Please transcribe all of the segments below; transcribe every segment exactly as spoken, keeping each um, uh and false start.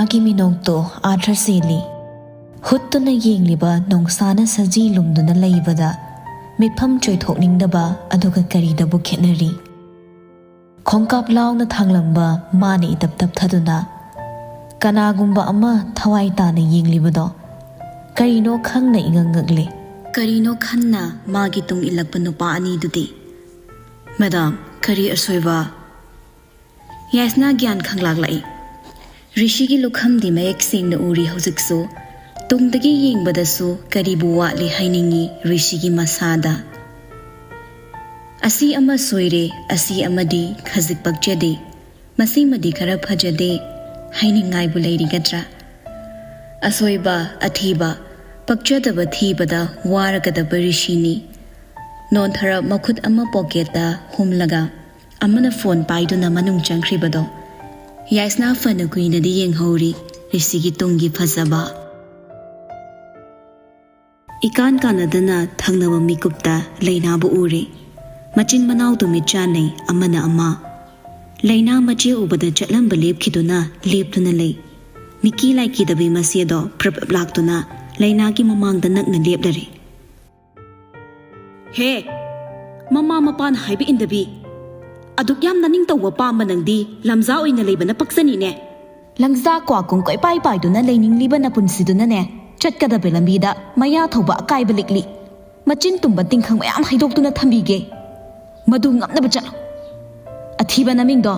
ꯒꯤ ꯃꯤꯅꯣꯛꯇꯣ ꯑꯥꯊ꯭ꯔ ꯆꯦꯜꯂꯤ꯫ ꯍꯨꯠꯇꯨꯅ ꯌꯦꯡꯂꯤꯕ ꯅꯣꯡꯁꯥꯅ ꯁꯖꯤ ꯂꯨꯝꯗꯨꯅ ꯂꯩꯕꯗ ꯃꯤꯠꯐꯝ ꯆꯣꯏꯊꯣꯛꯅꯤꯡꯗꯕ ꯑꯗꯨꯒ ꯀꯔꯤꯗꯕꯨ ꯈꯦꯠꯅꯔꯤ? ꯈꯣꯡꯀꯥꯞ ꯂꯥꯎꯅ ꯊꯥꯡꯂꯝꯕ ꯃꯥꯅ ꯏꯇꯞ ꯇꯞꯊꯗꯨꯅ ꯀꯅꯥꯒꯨꯝꯕ ꯑꯃ ꯊꯋꯥꯏ ꯇꯥꯅ ꯌꯦꯡꯂꯤꯕꯗꯣ ꯀꯔꯤꯅꯣ ꯈꯪꯅ ꯏꯉꯛ ꯉꯛꯂꯤ꯫ ꯀꯔꯤꯅꯣ ꯈꯟꯅ ꯃꯥꯒꯤ ꯇꯨꯡ ꯏꯜꯂꯛꯄ ꯅꯨꯄꯥ ꯑꯅꯤꯗꯨꯗꯤ꯫ "ꯃꯦꯗꯥꯝ, ꯀꯔꯤ ꯑꯁꯣꯏꯕ?" ꯌꯥꯏꯁꯅꯥ ꯒ꯭ꯌꯥꯟ ꯈꯪꯂꯥꯛꯂꯛꯏ꯫ ꯔꯤꯁꯤꯒꯤ ꯂꯨꯈꯝꯗꯤ ꯃꯌꯦꯛ ꯁꯦꯡꯅ ꯎꯔꯤ ꯍꯧꯖꯤꯛꯁꯨ꯫ ꯇꯨꯡꯗꯒꯤ ꯌꯦꯡꯕꯗꯁꯨ ꯀꯔꯤꯕꯨ ꯋꯥꯠꯂꯤ ꯍꯥꯏꯅꯤꯡꯏ ꯔꯤꯁꯤꯒꯤ ꯃꯁꯥꯗ꯫ "ꯑꯁꯤ ꯑꯃ ꯁꯣꯏꯔꯦ, ꯑꯁꯤ ꯑꯃꯗꯤ ꯈꯖꯤꯛ ꯄꯛꯆꯗꯦ, ꯃꯁꯤꯃꯗꯤ ꯈꯔ ꯐꯖꯗꯦ" ꯍꯥꯏꯅꯤꯡꯉꯥꯏꯕꯨ ꯂꯩꯔꯤꯒꯗ꯭ꯔꯥ? ꯑꯁꯣꯏꯕ, ꯑꯊꯤꯕ, ꯄꯛꯆꯗꯕ ꯊꯤꯕꯗ ꯋꯥꯔꯒꯗꯕ ꯔꯤꯁꯤꯅꯤ꯫ ꯅꯣꯟꯊꯔꯞ ꯃꯈꯨꯠ ꯑꯃ ꯄꯣꯀꯦꯠꯇ ꯍꯨꯝꯂꯒ ꯑꯃꯅ ꯐꯣꯟ ꯄꯥꯏꯗꯨꯅ ꯃꯅꯨꯡ ꯆꯪꯈ꯭ꯔꯤꯕꯗꯣ ꯌꯥꯏꯁꯅꯥ ꯐꯅ ꯀꯨꯏꯅꯗꯤ ꯌꯦꯡꯍꯧꯔꯤ꯫ ꯔꯤꯁꯤꯒꯤ ꯇꯨꯡꯒꯤ ꯐꯖꯕ꯫ ꯏꯀꯥꯟ ꯀꯥꯟꯅꯗꯅ ꯊꯪꯅꯕ ꯃꯤꯀꯨꯞꯇ ꯂꯩꯅꯥꯕꯨ ꯎꯔꯦ꯫ ꯃꯆꯤꯟ ꯃꯅꯥꯎꯗꯨ ꯃꯤꯠ ꯆꯥꯟꯅꯩ, ꯑꯃꯅ ꯑꯃ꯫ ꯂꯩꯅꯥ ꯃꯆꯦ ꯎꯕꯗ ꯆꯠꯂꯝꯕ ꯂꯦꯞꯈꯤꯗꯨꯅ ꯂꯦꯞꯇꯨꯅ ꯂꯩ꯫ ꯃꯤꯀꯤ ꯂꯥꯏꯀꯤꯗꯕꯤ ꯃꯆꯦꯗꯣ ꯄ꯭ꯔꯞ ꯄ꯭ꯔꯞ ꯂꯥꯛꯇꯨꯅ ꯂꯩꯅꯥꯒꯤ ꯃꯃꯥꯡꯗ ꯅꯛꯅ ꯂꯦꯞꯂꯔꯦ꯫ "ꯍꯦ, ꯃꯃꯥ ꯃꯄꯥꯅ ꯍꯥꯏꯕ ꯏꯟꯗꯕꯤ, ꯑꯗꯨꯛ ꯌꯥꯝ ꯅꯅꯤꯡꯇꯧꯕ ꯄꯥꯝꯕ ꯅꯪꯗꯤ ꯂꯝꯖꯥ ꯑꯣꯏꯅ ꯂꯩꯕꯅ ꯄꯛꯆꯅꯤꯅꯦ꯫ ꯂꯪꯖꯥ ꯀ꯭ꯋꯥꯀꯨꯡ ꯀꯣꯏꯄꯥꯏ ꯄꯥꯏꯗꯨꯅ ꯂꯩꯅꯤꯡꯂꯤꯕ ꯅꯄꯨꯟꯁꯤꯗꯨꯅꯅꯦ, ꯆꯠꯀꯗꯕ ꯂꯝꯕꯤꯗ ꯃꯌꯥ ꯊꯧꯕ ꯑꯀꯥꯏꯕ ꯂꯤꯛꯂꯤ꯫ ꯃꯆꯤꯟ ꯇꯨꯝꯕ ꯇꯤꯡꯈꯪ ꯃꯌꯥꯝ ꯍꯩꯗꯣꯛꯇꯨꯅ ꯊꯝꯕꯤꯒꯦ꯫ ꯃꯗꯨ ꯉꯝꯅꯕ ꯆꯠꯂꯣ꯫ ꯑꯊꯤꯕ ꯅꯃꯤꯡꯗꯣ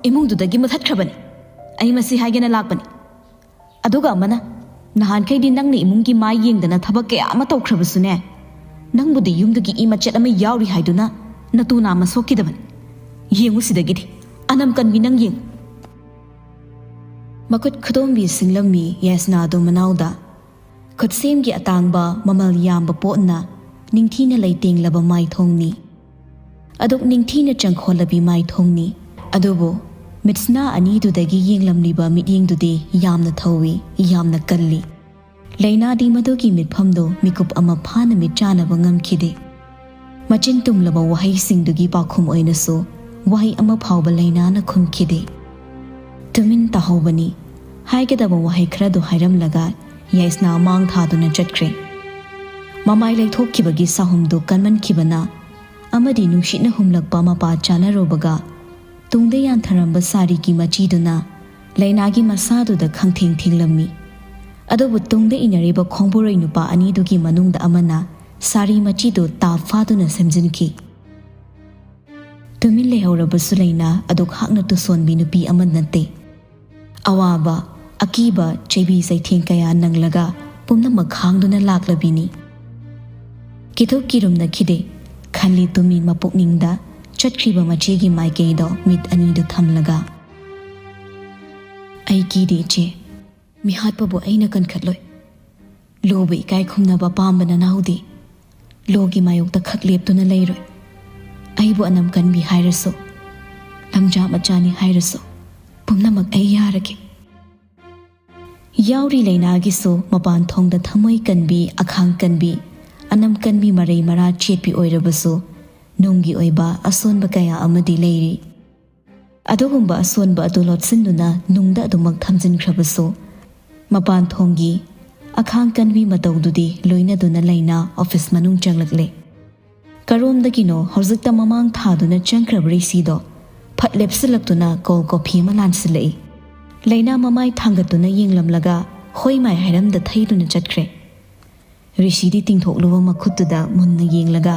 ꯏꯃꯨꯡꯗꯨꯗꯒꯤ ꯃꯨꯊꯠꯈ꯭ꯔꯕꯅꯤ꯫ ꯑꯩ ꯃꯁꯤ ꯍꯥꯏꯒꯦꯅ ꯂꯥꯛꯄꯅꯤ꯫ ꯑꯗꯨꯒ ꯑꯃꯅ, ꯅꯍꯥꯟꯈꯩꯗꯤ ꯅꯪꯅ ꯏꯃꯨꯡꯒꯤ ꯃꯥꯏ ꯌꯦꯡꯗꯅ ꯊꯕꯛ ꯀꯌꯥ ꯑꯃ ꯇꯧꯈ꯭ꯔꯕꯁꯨꯅꯦ, ꯅꯪꯕꯨꯗꯤ ꯌꯨꯝꯗꯨꯒꯤ ꯏ ꯃꯆꯦꯠ ꯑꯃ ꯌꯥꯎꯔꯤ ꯍꯥꯏꯗꯨꯅ ꯅꯇꯨ ꯅꯥꯝꯃ ꯁꯣꯛꯈꯤꯗꯕꯅꯤ꯫ ꯌꯦꯡꯉꯨ ꯁꯤꯗꯒꯤꯗꯤ, ꯑꯅꯝ ꯀꯟꯕꯤ ꯅꯪ ꯌꯦꯡꯉꯨ꯫" ꯃꯈꯨꯠ ꯈꯨꯗꯣꯝꯕꯤ ꯁꯤꯡꯂꯝꯃꯤ ꯌꯥꯏꯁꯅꯥꯗꯣ ꯃꯅꯥꯎꯗ꯫ ꯈꯨꯠꯁꯦꯝꯒꯤ ꯑꯇꯥꯡꯕ ꯃꯃꯜ ꯌꯥꯝꯕ ꯄꯣꯠꯅ ꯅꯤꯡꯊꯤꯅ ꯂꯩꯇꯦꯡꯂꯕ ꯃꯥꯏꯊꯣꯡꯅꯤ꯫ ꯑꯗꯨꯛ ꯅꯤꯡꯊꯤꯅ ꯆꯪꯈꯣꯜꯂꯕꯤ ꯃꯥꯏꯊꯣꯡꯅꯤ꯫ ꯑꯗꯨꯕꯨ ꯃꯤꯠꯁꯅꯥ ꯑꯅꯤꯗꯨꯗꯒꯤ ꯌꯦꯡꯂꯝꯂꯤꯕ ꯃꯤꯠꯌꯦꯡꯗꯨꯗꯤ ꯌꯥꯝꯅ ꯊꯧꯏ, ꯌꯥꯝꯅ ꯀꯜꯂꯤ꯫ ꯂꯩꯅꯥꯗꯤ ꯃꯗꯨꯒꯤ ꯃꯤꯠꯐꯝꯗꯨ ꯃꯤꯀꯨꯞ ꯑꯃ ꯐꯥꯅ ꯃꯤꯠ ꯆꯥꯅꯕ ꯉꯝꯈꯤꯗꯦ꯫ ꯃꯆꯤꯟ ꯇꯨꯝꯂꯕ ꯋꯥꯍꯩꯁꯤꯡꯗꯨꯒꯤ ꯄꯥꯎꯈꯨꯝ ꯑꯣꯏꯅꯁꯨ ꯋꯥꯍꯩ ꯑꯃ ꯐꯥꯎꯕ ꯂꯩꯅꯥꯅ ꯈꯨꯝꯈꯤꯗꯦ꯫ ꯇꯨꯃꯤꯟ ꯇꯥꯍꯧꯕꯅꯤ꯫ ꯍꯥꯏꯒꯗꯕ ꯋꯥꯍꯩ ꯈꯔꯗꯨ ꯍꯥꯏꯔꯝꯂꯒ ꯌꯥꯏꯁꯅꯥ ꯃꯥꯡ ꯊꯥꯗꯨꯅ ꯆꯠꯈ꯭ꯔꯦ꯫ ꯃꯃꯥꯏ ꯂꯩꯊꯣꯛꯈꯤꯕꯒꯤ ꯁꯥꯍꯨꯝꯗꯨ ꯀꯟꯃꯟꯈꯤꯕꯅ ꯑꯃꯗꯤ ꯅꯨꯡꯁꯤꯠꯅ ꯍꯨꯝꯂꯛꯄ ꯃꯄꯥ ꯆꯥꯅꯔꯨꯕꯒ ꯇꯨꯡꯗ ꯌꯥꯟꯊꯔꯝꯕ ꯁꯥꯔꯤꯒꯤ ꯃꯆꯤꯗꯨꯅ ꯂꯩꯅꯥꯒꯤ ꯃꯁꯥꯗꯨꯗ ꯈꯪꯊꯦꯡ ꯊꯦꯡꯂꯝꯃꯤ꯫ ꯑꯗꯨꯕꯨ ꯇꯨꯡꯗ ꯏꯟꯅꯔꯤꯕ ꯈꯣꯡꯕꯨꯔꯩ ꯅꯨꯄꯥ ꯑꯅꯤꯗꯨꯒꯤ ꯃꯅꯨꯡꯗ ꯑꯃꯅ ꯁꯥꯔꯤ ꯃꯆꯤꯗꯨ ꯇꯥꯞ ꯐꯥꯗꯨꯅ ꯁꯦꯝꯖꯤꯟꯈꯤ꯫ ꯇꯨꯃꯤꯟ ꯂꯩꯍꯧꯔꯕꯁꯨ ꯂꯩꯅꯥ ꯑꯗꯨꯛ ꯍꯥꯛꯅ ꯇꯨꯁꯣꯟꯕꯤ ꯅꯨꯄꯤ ꯑꯃ ꯅꯠꯇꯦ꯫ ꯑꯋꯥꯕ, ꯑꯀꯤꯕ, ꯆꯩꯕꯤ ꯆꯩꯊꯦꯡ ꯀꯌꯥ ꯅꯪꯂꯒ ꯄꯨꯝꯅꯃꯛ ꯈꯥꯡꯗꯨꯅ ꯂꯥꯛꯂꯕꯤꯅꯤ꯫ ꯀꯤꯊꯨꯞ ꯀꯤꯔꯨꯝꯅꯈꯤꯗꯦ ꯈꯜꯂꯤ ꯇꯨꯃꯤ ꯃꯄꯨꯛꯅꯤꯡꯗ ꯆꯠꯈ꯭ꯔꯤꯕ ꯃꯆꯦꯒꯤ ꯃꯥꯏꯀꯩꯗꯣ ꯃꯤꯠ ꯑꯅꯤꯗꯨ ꯊꯝꯂꯒ꯫ "ꯑꯩ ꯀꯤꯗꯦ ꯏꯆꯦ, ꯃꯤꯍꯥꯠꯄꯕꯨ ꯑꯩꯅ ꯀꯟꯈꯠꯂꯣꯏ꯫ ꯂꯣꯕꯨ ꯏꯀꯥꯏ ꯈꯨꯝꯅꯕ ꯄꯥꯝꯕ ꯅꯅꯥꯎꯗꯤ ꯂꯣꯒꯤ ꯃꯥꯌꯣꯛꯇ ꯈꯛ ꯂꯦꯞꯇꯨꯅ ꯂꯩꯔꯣꯏ꯫ ꯑꯩꯕꯨ ꯑꯅꯝ ꯀꯟꯕꯤ ꯍꯥꯏꯔꯁꯨ, ꯂꯝꯖꯥ ꯃꯆꯥꯅꯤ ꯍꯥꯏꯔꯁꯨ, ꯄꯨꯝꯅꯃꯛ ꯑꯩ ꯌꯥꯔꯒꯦ"꯫ ꯌꯥꯎꯔꯤ ꯂꯩꯅꯥꯒꯤꯁꯨ ꯃꯄꯥꯟ ꯊꯣꯡꯗ ꯊꯃꯣꯏ ꯀꯟꯕꯤ, ꯑꯈꯥꯡ ꯀꯟꯕꯤ, ꯑꯅꯝ ꯀꯟꯕꯤ, ꯃꯔꯩ ꯃꯔꯥ ꯆꯦꯠꯄꯤ ꯑꯣꯏꯔꯕꯁꯨ ꯅꯨꯡꯒꯤ ꯑꯣꯏꯕ ꯑꯁꯣꯟꯕ ꯀꯌꯥ ꯑꯃꯗꯤ ꯂꯩꯔꯤ꯫ ꯑꯗꯨꯒꯨꯝꯕ ꯑꯁꯣꯟꯕ ꯑꯗꯨ ꯂꯣꯠꯁꯤꯟꯗꯨꯅ ꯅꯨꯡꯗ ꯑꯗꯨꯃꯛ ꯊꯝꯖꯤꯟꯈ꯭ꯔꯕꯁꯨ ꯃꯄꯥꯟ ꯊꯣꯡꯒꯤ ꯑꯈꯥꯡ ꯀꯟꯕꯤ ꯃꯇꯧꯗꯨꯗꯤ ꯂꯣꯏꯅꯗꯨꯅ ꯂꯩꯅꯥ ꯑꯣꯐꯤꯁ ꯃꯅꯨꯡ ꯆꯪꯂꯛꯂꯦ꯫ ꯀꯔꯣꯝꯗꯒꯤꯅꯣ ꯍꯧꯖꯤꯛꯇ ꯃꯃꯥꯡ ꯊꯥꯗꯨꯅ ꯆꯪꯈ꯭ꯔꯕ ꯔꯤꯁꯤꯗꯣ ꯐꯠ ꯂꯦꯞꯁꯤꯜꯂꯛꯇꯨꯅ ꯀꯣꯜ ꯀꯣꯐꯤ ꯑꯃ ꯂꯥꯟꯁꯤꯜꯂꯛꯏ꯫ ꯂꯩꯅꯥ ꯃꯃꯥꯏ ꯊꯥꯡꯒꯠꯇꯨꯅ ꯌꯦꯡꯂꯝꯂꯒ ꯍꯣꯏ ꯃꯥꯏ ꯍꯥꯏꯔꯝꯗ ꯊꯩꯗꯨꯅ ꯆꯠꯈ꯭ꯔꯦ꯫ ꯔꯤꯁꯤꯗꯤ ꯇꯤꯡꯊꯣꯛꯂꯨꯕ ꯃꯈꯨꯠꯇꯨꯗ ꯃꯨꯟꯅ ꯌꯦꯡꯂꯒ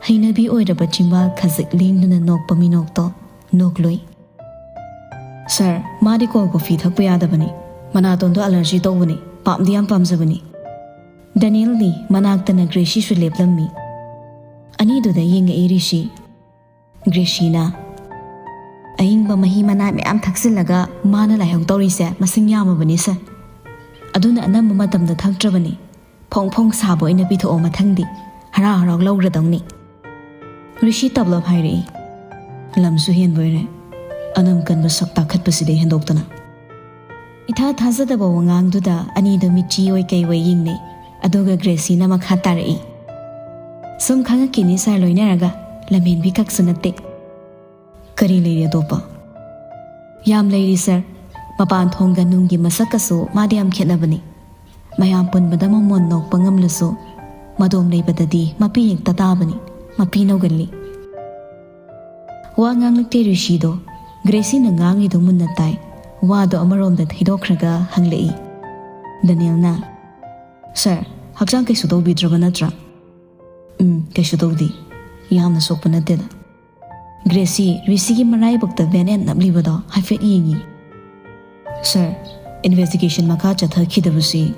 ꯍꯩꯅꯕꯤ ꯑꯣꯏꯔꯕ ꯆꯤꯝꯕꯥꯜ ꯈꯖꯤꯛ ꯂꯦꯡꯗꯨꯅ ꯅꯣꯛꯄ ꯃꯤꯅꯣꯛꯇꯣ ꯅꯣꯛꯂꯨꯏ꯫ "ꯁꯥꯔ, ꯃꯥꯗꯤ ꯀꯣꯜ ꯀꯣꯐꯤ ꯊꯛꯄ ꯌꯥꯗꯕꯅꯤ꯫ ꯃꯅꯥꯇꯣꯟꯗꯣ ꯑꯦꯂꯔꯖꯤ ꯇꯧꯕꯅꯤ꯫ ꯄꯥꯝꯗꯤ ꯌꯥꯝ ꯄꯥꯝꯖꯕꯅꯤ"꯫ ꯗꯦꯅꯤꯌꯦꯜꯅꯤ ꯃꯅꯥꯛꯇꯅ ꯒ꯭ꯔꯦꯁꯤꯁꯨ ꯂꯦꯞꯂꯝꯃꯤ꯫ ꯑꯅꯤꯗꯨꯗ ꯌꯦꯡꯉꯛꯏ ꯔꯤꯁꯤ꯫ ꯒ꯭ꯔꯦꯁꯤꯅ, "ꯑꯏꯪꯕ ꯃꯍꯤ ꯃꯅꯥꯏ ꯃꯌꯥꯝ ꯊꯛꯆꯤꯜꯂꯒ ꯃꯥꯅ ꯂꯥꯏꯍꯧ ꯇꯧꯔꯤꯁꯦ ꯃꯁꯤꯡ ꯌꯥꯝꯃꯕꯅꯤ ꯁꯥꯔ꯫ ꯑꯗꯨꯅ ꯑꯅꯝꯕ ꯃꯇꯝꯗ ꯊꯛꯇ꯭ꯔꯕꯅꯤ꯫ ꯐꯣꯡ ꯐꯣꯡ ꯁꯥꯕ ꯑꯣꯏꯅ ꯄꯤꯊꯣꯛꯑꯣ ꯃꯊꯪꯗꯤ꯫ ꯍꯔꯥꯎ ꯍꯔꯥꯎ ꯂꯧꯔꯗꯧꯅꯤ"꯫ ꯔꯤꯁꯤ ꯇꯞꯂꯞ ꯍꯥꯏꯔꯛꯏ꯫ ꯂꯝꯁꯨ ꯍꯦꯟꯕ ꯑꯣꯏꯔꯦ꯫ ꯑꯅꯝ ꯀꯟꯕ ꯁꯛ ꯇꯥꯈꯠꯄꯁꯤꯗꯩ ꯍꯦꯟꯗꯣꯛꯇꯅ꯫ ꯏꯊꯥ ꯊꯥꯖꯗꯕ ꯋꯥꯉꯥꯡꯗꯨꯗ ꯑꯅꯤꯗꯣ ꯃꯤꯠꯆꯤ ꯑꯣꯏ ꯀꯩ ꯑꯣꯏ ꯌꯦꯡꯅꯩ꯫ ꯑꯗꯨꯒ ꯒ꯭ꯔꯦꯁꯤꯅ ꯃꯈꯥ ꯇꯥꯔꯛꯏ꯫ "ꯁꯨꯝ ꯈꯪꯉꯛꯈꯤꯅꯤ ꯁꯥꯔ, ꯂꯣꯏꯅꯔꯒ꯫ ꯂꯝꯍꯦꯟꯕꯤ ꯈꯛꯁꯨ ꯅꯠꯇꯦ"꯫ "ꯀꯔꯤ ꯂꯩꯔꯤ ꯑꯇꯣꯞꯄ?" "ꯌꯥꯝ ꯂꯩꯔꯤ ꯁꯥꯔ꯫ ꯃꯄꯥꯟ ꯊꯣꯡꯒ ꯅꯨꯡꯒꯤ ꯃꯁꯛꯀꯁꯨ ꯃꯥꯗꯤ ꯌꯥꯝ ꯈꯦꯠꯅꯕꯅꯤ꯫ ꯃꯌꯥꯝ ꯄꯨꯟꯕꯗ ꯃꯃꯣꯟ ꯅꯣꯛꯄ ꯉꯝꯂꯁꯨ, ꯃꯗꯣꯝ ꯂꯩꯕꯗꯗꯤ ꯃꯄꯤ ꯍꯦꯛꯇ ꯇꯥꯕꯅꯤ, ꯃꯄꯤ ꯅꯧꯒꯜꯂꯤ꯫ ꯋꯥ ꯉꯥꯡꯂꯛꯇꯦ ꯔꯤꯁꯤꯗꯣ꯫ ꯒ꯭ꯔꯦꯁꯤꯅ ꯉꯥꯡꯂꯤꯗꯣ ꯃꯨꯟꯅ ꯇꯥꯏ꯫ ꯋꯥꯗꯣ ꯑꯃꯔꯣꯝꯗ ꯊꯩꯗꯣꯛꯈ꯭ꯔꯒ ꯍꯪꯂꯛꯏ꯫ ꯗꯅꯤꯌꯦꯜꯅ, "ꯁꯥꯔ, ꯍꯛꯆꯥꯡ ꯀꯩꯁꯨ ꯇꯧꯕꯤꯗ꯭ꯔꯕ ꯅꯠꯇ꯭ꯔꯥ?" "ꯎꯝ, ꯀꯩꯁꯨ ꯇꯧꯗꯦ꯫ ꯌꯥꯝꯅ ꯁꯣꯛꯄ ꯅꯠꯇꯦꯗ꯫" ꯒ꯭ꯔꯦꯁꯤ ꯔꯤꯁꯤꯒꯤ ꯃꯔꯥꯏꯕꯛꯇ ꯕꯦꯟ ꯑꯦꯟ ꯅꯞꯂꯤꯕꯗꯣ ꯍꯥꯏꯐꯦꯠ ꯌꯦꯡꯉꯤ꯫ "ꯁꯥꯔ, ꯏꯟꯚꯦꯁꯇꯤꯒꯦꯁꯟ ꯃꯈꯥ ꯆꯠꯊꯈꯤꯗꯕꯁꯤ꯫"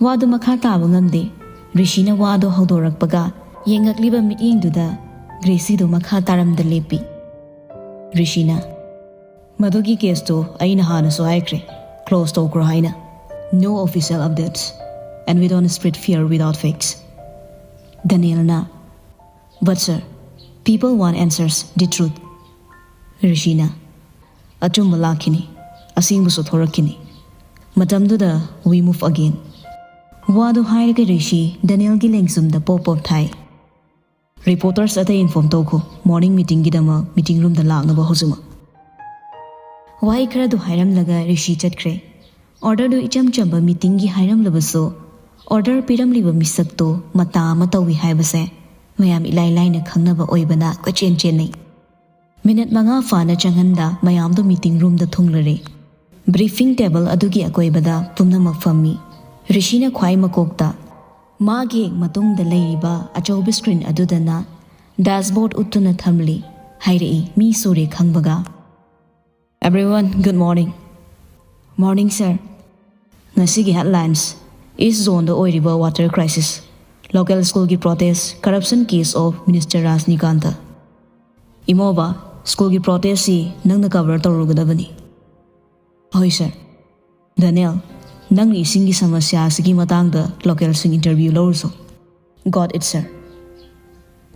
ꯋꯥꯗꯨ ꯃꯈꯥ ꯇꯥꯕ ꯉꯝꯗꯦ꯫ ꯔꯤꯁꯤꯅ ꯋꯥꯗꯨ ꯍꯧꯗꯣꯔꯛꯄꯒ ꯌꯦꯡꯉꯛꯂꯤꯕ ꯃꯤꯠꯌꯦꯡꯗꯨꯗ ꯒ꯭ꯔꯦꯁꯤꯗꯨ ꯃꯈꯥ ꯇꯥꯔꯝꯗ ꯂꯦꯞꯄꯤ꯫ ꯔꯤꯁꯤꯅ, "ꯃꯗꯨꯒꯤ ꯀꯦꯁꯇꯨ ꯑꯩꯅ ꯍꯥꯟꯅꯁꯨ ꯍꯥꯏꯈ꯭ꯔꯦ, ꯀ꯭ꯂꯣꯖ ꯇꯧꯈ꯭ꯔꯣ ꯍꯥꯏꯅ꯫ No official updates, and we don't spread fear without facts." ꯗꯅꯤꯌꯦꯜꯅ, "But sir, people want answers, the truth." ꯔꯤꯁꯤꯅ, "ꯑꯆꯨꯝꯕ ꯂꯥꯛꯈꯤꯅꯤ, ꯑꯁꯦꯡꯕꯁꯨ ꯊꯣꯔꯛꯈꯤꯅꯤ꯫ ꯃꯇꯝꯗꯨꯗ we move again." ꯋꯥꯗꯨ ꯍꯥꯏꯔꯒ ꯔꯤꯁꯤ ꯗꯅꯤꯌꯦꯜꯒꯤ ꯂꯦꯡꯖꯨꯝꯗ ꯄꯣꯞ ꯄꯣꯞ ꯊꯥꯏ꯫ "ꯔꯤꯄꯣꯔꯇꯔꯁ ꯑꯇꯩ ꯏꯟꯐꯣꯔꯝ ꯇꯧꯈꯣ, ꯃꯣꯔꯅꯤꯡ ꯃꯤꯇꯤꯡꯒꯤꯗꯃꯛ ꯃꯤꯇꯤꯡ ꯔꯨꯝꯗ ꯂꯥꯛꯅꯕ ꯍꯧꯖꯤꯛꯃꯛ꯫" ꯋꯥꯍꯩ ꯈꯔꯗꯨ ꯍꯥꯏꯔꯝꯂꯒ ꯔꯤꯁꯤ ꯆꯠꯈ꯭ꯔꯦ꯫ ꯑꯣꯔꯗꯔꯗꯨ ꯏꯆꯝ ꯆꯝꯕ ꯃꯤꯇꯤꯡꯒꯤ ꯍꯥꯏꯔꯝꯂꯕꯁꯨ, ꯑꯣꯔꯗꯔ ꯄꯤꯔꯝꯂꯤꯕ ꯃꯤꯁꯛꯇꯨ ꯃꯇꯥ ꯑꯃ ꯇꯧꯏ ꯍꯥꯏꯕꯁꯦ ꯃꯌꯥꯝ ꯏꯂꯥꯏ ꯂꯥꯏꯅ ꯈꯪꯅꯕ ꯑꯣꯏꯕꯅ ꯀꯣꯏꯆꯦꯟ ꯆꯦꯟꯅꯩ꯫ ꯃꯤꯅꯤꯠ ꯃꯉꯥ ꯐꯥꯅ ꯆꯪꯍꯟꯗ ꯃꯌꯥꯝꯗꯨ ꯃꯤꯇꯤꯡ ꯔꯨꯝꯗ ꯊꯨꯡꯂꯔꯦ꯫ ꯕ꯭ꯔꯤꯐꯤꯡ ꯇꯦꯕꯜ ꯑꯗꯨꯒꯤ ꯑꯀꯣꯏꯕꯗ ꯄꯨꯝꯅꯃꯛ ꯐꯝꯃꯤ꯫ ꯔꯤꯁꯤꯅ ꯈ꯭ꯋꯥꯏ ꯃꯀꯣꯛꯇ, ꯃꯥꯒꯤ ꯍꯦꯛ ꯃꯇꯨꯡꯗ ꯂꯩꯔꯤꯕ ꯑꯆꯧꯕ ꯁ꯭ꯀ꯭ꯔꯤꯟ ꯑꯗꯨꯗꯅ ꯗꯦꯁꯕꯣꯔꯗ ꯎꯠꯇꯨꯅ ꯊꯝꯂꯤ꯫ ꯍꯥꯏꯔꯛꯏ, ꯃꯤ ꯁꯨꯔꯦ ꯈꯪꯕꯒ꯫ "Everyone, good morning." "Morning, sir." ꯉꯁꯤꯒꯤ ꯍꯦꯗꯂꯥꯏꯟꯁ: ꯏꯁ ꯖꯣꯟꯗ ꯑꯣꯏꯔꯤꯕ ꯋꯥꯇꯔ ꯀ꯭ꯔꯥꯏꯁꯤꯁ, ꯂꯣꯀꯦꯜ ꯁ꯭ꯀꯨꯜꯒꯤ protest, corruption case of minister Rajnikant. ꯏꯃꯣꯕ, ꯁ꯭ꯀꯨꯜꯒꯤ ꯄ꯭ꯔꯣꯇꯦꯁꯁꯤ ꯅꯪꯅ ꯀꯚꯔ ꯇꯧꯔꯨꯒꯗꯕꯅꯤ꯫ ꯍꯣꯏ ꯁꯥꯔ꯫ ꯗꯦꯅꯤꯌꯦꯜ, ꯅꯪꯅ ꯏꯁꯤꯡꯒꯤ ꯁꯃꯁ꯭ꯌꯥ ꯑꯁꯤꯒꯤ ꯃꯇꯥꯡꯗ ꯂꯣꯀꯦꯜꯁꯤꯡ ꯏꯟꯇꯔꯚ꯭ꯌꯨ ꯂꯧꯔꯨꯁꯨ꯫ Got it, sir.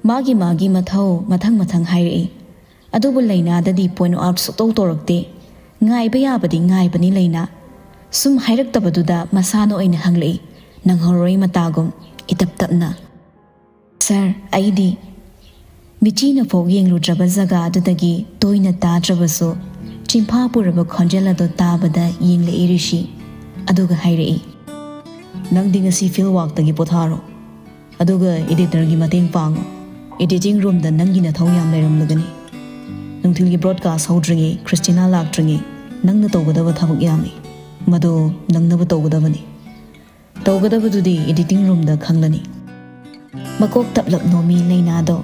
ꯃꯥꯒꯤ ꯃꯥꯒꯤ ꯃꯊꯧ ꯃꯊꯪ ꯃꯊꯪ ꯍꯥꯏꯔꯛꯏ꯫ ꯑꯗꯨꯕꯨ ꯂꯩꯅꯥꯗꯗꯤ ꯄꯣꯏꯟꯠ ꯑꯥꯎꯠ ꯁꯨꯛꯇꯧ ꯇꯧꯔꯛꯇꯦ꯫ ꯉꯥꯏꯕ ꯌꯥꯕꯗꯤ ꯉꯥꯏꯕꯅꯤ ꯂꯩꯅꯥ꯫ ꯁꯨꯝ ꯍꯥꯏꯔꯛꯇꯕꯗꯨꯗ ꯃꯁꯥꯅ ꯑꯣꯏꯅ ꯍꯪꯂꯛꯏ, ꯅꯪꯍꯧꯔꯣꯏ ꯃꯇꯥꯒꯨꯝ, ꯏꯇꯞ ꯇꯞꯅ꯫ "ꯁꯥꯔ, ꯑꯩꯗꯤ" ꯃꯤꯆꯤꯅ ꯐꯥꯎ ꯌꯦꯡꯂꯨꯗ꯭ꯔꯕ ꯖꯒꯥ ꯑꯗꯨꯗꯒꯤ ꯇꯣꯏꯅ ꯇꯥꯗ꯭ꯔꯕꯁꯨ ꯆꯤꯟꯐꯥ ꯄꯨꯔꯕ ꯈꯣꯟꯖꯦꯜ ꯑꯗꯨ ꯇꯥꯕꯗ ꯌꯦꯡꯂꯛꯏ ꯔꯤꯁꯤ꯫ ꯑꯗꯨꯒ ꯍꯥꯏꯔꯛꯏ, "ꯅꯪꯗꯤ ꯉꯁꯤ ꯐꯤꯜ ꯋꯥꯛꯇꯒꯤ ꯄꯣꯊꯥꯔꯣ, ꯑꯗꯨꯒ ꯏꯗꯤꯇꯔꯒꯤ ꯃꯇꯦꯡ ꯄꯥꯡꯉꯨ꯫ ꯏꯗꯤꯇꯤꯡ ꯔꯨꯝꯗ ꯅꯪꯒꯤ ꯅꯊꯧ ꯌꯥꯝ ꯂꯩꯔꯝꯂꯒꯅꯤ꯫ ꯅꯨꯡꯊꯤꯜꯒꯤ ꯕ꯭ꯔꯣꯗꯀꯥꯁ ꯍꯧꯗ꯭ꯔꯤꯉꯩ, ꯈ꯭ꯔꯤꯁꯇꯤꯅꯥ ꯂꯥꯛꯇ꯭ꯔꯤꯉꯩ ꯅꯪꯅ ꯇꯧꯒꯗꯕ ꯊꯕꯛ ꯌꯥꯝꯃꯤ꯫ ꯃꯗꯨ ꯅꯪꯅꯕ ꯇꯧꯒꯗꯕꯅꯤ꯫ ꯇꯧꯒꯗꯕꯗꯨꯗꯤ ꯏꯗꯤꯇꯤꯡ ꯔꯨꯝꯗ ꯈꯪꯂꯅꯤ꯫" ꯃꯀꯣꯛ ꯇꯞꯂꯞ ꯅꯣꯝꯃꯤ ꯂꯩꯅꯥꯗꯣ꯫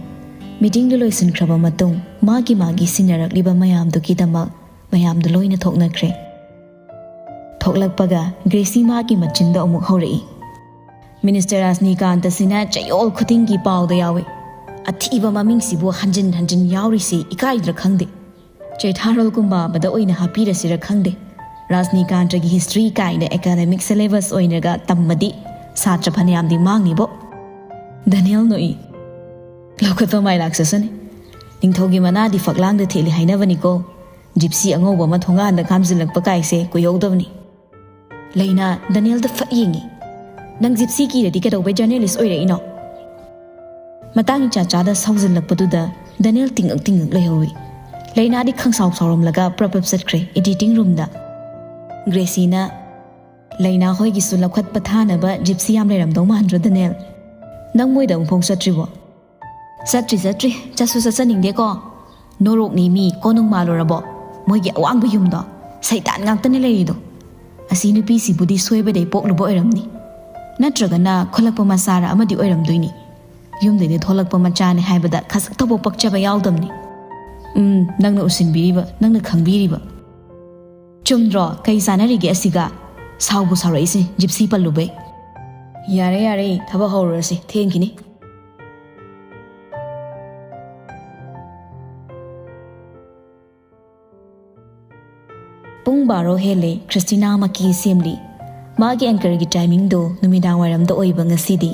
ꯃꯤꯇꯤꯡꯗꯨ ꯂꯣꯏꯁꯤꯟꯈ꯭ꯔꯕ ꯃꯇꯨꯡ ꯃꯥꯒꯤ ꯃꯥꯒꯤ ꯁꯤꯟꯅꯔꯛꯂꯤꯕ ꯃꯌꯥꯝꯗꯨꯒꯤꯗꯃꯛ ꯃꯌꯥꯝꯗꯨ ꯂꯣꯏꯅ ꯊꯣꯛꯅꯈ꯭ꯔꯦ꯫ ꯊꯣꯛꯂꯛꯄꯒ ꯒ꯭ꯔꯦꯁꯤ ꯃꯥꯒꯤ ꯃꯆꯤꯟꯗ ꯑꯃꯨꯛ ꯍꯧꯔꯛꯏ, "ꯃꯤꯅꯤꯁꯇꯔ ꯔꯥꯖꯅꯤꯀꯥꯟꯇꯁꯤꯅ ꯆꯌꯣꯜ ꯈꯨꯗꯤꯡꯒꯤ ꯄꯥꯎꯗ ꯌꯥꯎꯏ꯫ ꯑꯊꯤꯕ ꯃꯃꯤꯡꯁꯤꯕꯨ ꯍꯟꯖꯤꯟ ꯍꯟꯖꯤꯟ ꯌꯥꯎꯔꯤꯁꯤ ꯏꯀꯥꯏꯗ꯭ꯔꯥ ꯈꯪꯗꯦ꯫ ꯆꯩꯊꯥꯔꯣꯜꯒꯨꯝꯕ ꯑꯃꯗ ꯑꯣꯏꯅ ꯍꯥꯞꯄꯤꯔꯁꯤꯔ ꯈꯪꯗꯦ꯫ ꯔꯥꯖꯅꯤꯀꯥꯟꯇꯒꯤ ꯍꯤꯁꯇ꯭ꯔꯤ ꯀꯥꯏꯅ ꯑꯦꯀꯥꯗꯃꯤꯛ ꯁꯦꯂꯦꯕꯁ ꯑꯣꯏꯅꯒ ꯇꯝꯃꯗꯤ ꯁꯥꯇ꯭ꯔ ꯐꯅꯌꯥꯝꯗꯤ ꯃꯥꯡꯅꯤꯕꯣ꯫" ꯗꯅꯤꯌꯦꯜ ꯅꯣꯛꯏ, "ꯂꯧꯈꯠꯄ ꯃꯥꯏ ꯂꯥꯛꯆꯁꯅꯤ꯫ ꯅꯤꯡꯊꯧꯒꯤ ꯃꯅꯥꯗꯤ ꯐꯛꯂꯥꯡꯗ ꯊꯦꯠꯂꯤ ꯍꯥꯏꯅꯕꯅꯤꯀꯣ꯫ ꯖꯤꯞꯁꯤ ꯑꯉꯧꯕ ꯑꯃ ꯊꯣꯡꯒꯥꯟꯗ ꯈꯥꯝꯖꯤꯜꯂꯛꯄ ꯀꯥꯏꯁꯦ ꯀꯨꯏꯍꯧꯗꯕꯅꯤ꯫" ꯂꯩꯅꯥ ꯗꯅꯤꯌꯦꯜꯗ ꯐꯠ ꯌꯦꯡꯉꯤ꯫ "ꯅꯪ ꯖꯤꯞꯁꯤ ꯀꯤꯔꯗꯤ ꯀꯩꯗꯧꯕꯩ ꯖꯔꯅꯦꯂꯤꯁ ꯑꯣꯏꯔꯛꯏꯅꯣ?" ꯃꯇꯥꯡ ꯏꯆꯥ ꯆꯥꯗ ꯁꯥꯎꯖꯤꯜꯂꯛꯄꯗꯨꯗ ꯗꯅꯤꯌꯦꯜ ꯇꯤꯡꯉꯛ ꯇꯤꯡꯉꯛ ꯂꯩꯍꯧꯏ꯫ ꯂꯩꯅꯥꯗꯤ ꯈꯪꯁꯥꯎ ꯁꯥꯎꯔꯝꯂꯒ ꯄ꯭ꯔꯞ ꯄ꯭ꯔꯞ ꯆꯠꯈ꯭ꯔꯦ ꯏꯗꯤꯇꯤꯡ ꯔꯨꯝꯗ꯫ ꯒ꯭ꯔꯦꯁꯤꯅ, "ꯂꯩꯅꯥ ꯍꯣꯏꯒꯤꯁꯨ ꯂꯧꯈꯠ ꯄꯊꯥꯅꯕ ꯖꯤꯞꯁꯤ ꯌꯥꯝ ꯂꯩꯔꯝꯗꯧ ꯃꯥꯟꯗ꯭ꯔꯣ ꯗꯅꯤꯌꯦꯜ? ꯅꯪ ꯃꯣꯏꯗ ꯑꯃꯨꯛꯐꯥꯎ ꯆꯠꯇ꯭ꯔꯤꯕꯣ?" "ꯆꯠꯇ꯭ꯔꯤ, ꯆꯠꯇ꯭ꯔꯤ꯫ ꯆꯠꯁꯨ ꯆꯠꯆꯅꯤꯡꯗꯦꯀꯣ꯫ ꯅꯣꯔꯣꯛꯅꯤ ꯃꯤ, ꯀꯣꯅꯨꯡ ꯃꯥꯜꯂꯨꯔꯕꯣ? ꯃꯣꯏꯒꯤ ꯑꯋꯥꯡꯕ ꯌꯨꯝꯗꯣ, ꯁꯩꯇꯥꯟ ꯉꯥꯛꯇꯅ ꯂꯩꯔꯤꯗꯣ꯫ ꯑꯁꯤ ꯅꯨꯄꯤꯁꯤꯕꯨꯗꯤ ꯁꯣꯏꯕꯗꯩ ꯄꯣꯛꯂꯨꯕ ꯑꯣꯏꯔꯝꯅꯤ꯫ ꯅꯠꯇ꯭ꯔꯒꯅ ꯈꯨꯂꯛꯄ ꯃꯆꯥꯔ ꯑꯃꯗꯤ ꯑꯣꯏꯔꯝꯗꯣꯏꯅꯤ꯫ ꯌꯨꯝꯗꯩꯗꯤ ꯊꯣꯛꯂꯛꯄ ꯃꯆꯥꯅꯤ ꯍꯥꯏꯕꯗ ꯈꯖꯤꯛꯇꯕꯨ ꯄꯛꯆꯕ ꯌꯥꯎꯗꯝꯅꯤ꯫" "ꯎꯝ, ꯅꯪꯅ ꯎꯁꯤꯟꯕꯤꯔꯤꯕ, ꯅꯪꯅ ꯈꯪꯕꯤꯔꯤꯕ꯫ ꯆꯨꯝꯗ꯭ꯔꯣ? ꯀꯩ ꯆꯥꯟꯅꯔꯤꯒꯦ ꯑꯁꯤꯒ? ꯁꯥꯎꯕꯨ ꯁꯥꯎꯔꯛꯏꯁꯦ, ꯖꯤꯞꯁꯤ ꯄꯜꯂꯨꯕꯩ꯫" "ꯌꯥꯔꯦ, ꯌꯥꯔꯦ, ꯊꯕꯛ ꯍꯧꯔꯨꯔꯁꯤ, ꯊꯦꯡꯈꯤꯅꯤ꯫" ꯄꯨꯡ ꯕꯥꯔꯣ ꯍꯦꯜꯂꯦ, ꯈ꯭ꯔꯤꯁꯇꯤꯅꯥ ꯃꯀꯤ ꯁꯦꯝꯂꯤ꯫ ꯃꯥꯒꯤ ꯑꯦꯡꯀꯔꯒꯤ ꯇꯥꯏꯃꯤꯡꯗꯣ ꯅꯨꯃꯤꯗꯥꯡ ꯋꯥꯏꯔꯝꯗ ꯑꯣꯏꯕ ꯉꯁꯤꯗꯤ꯫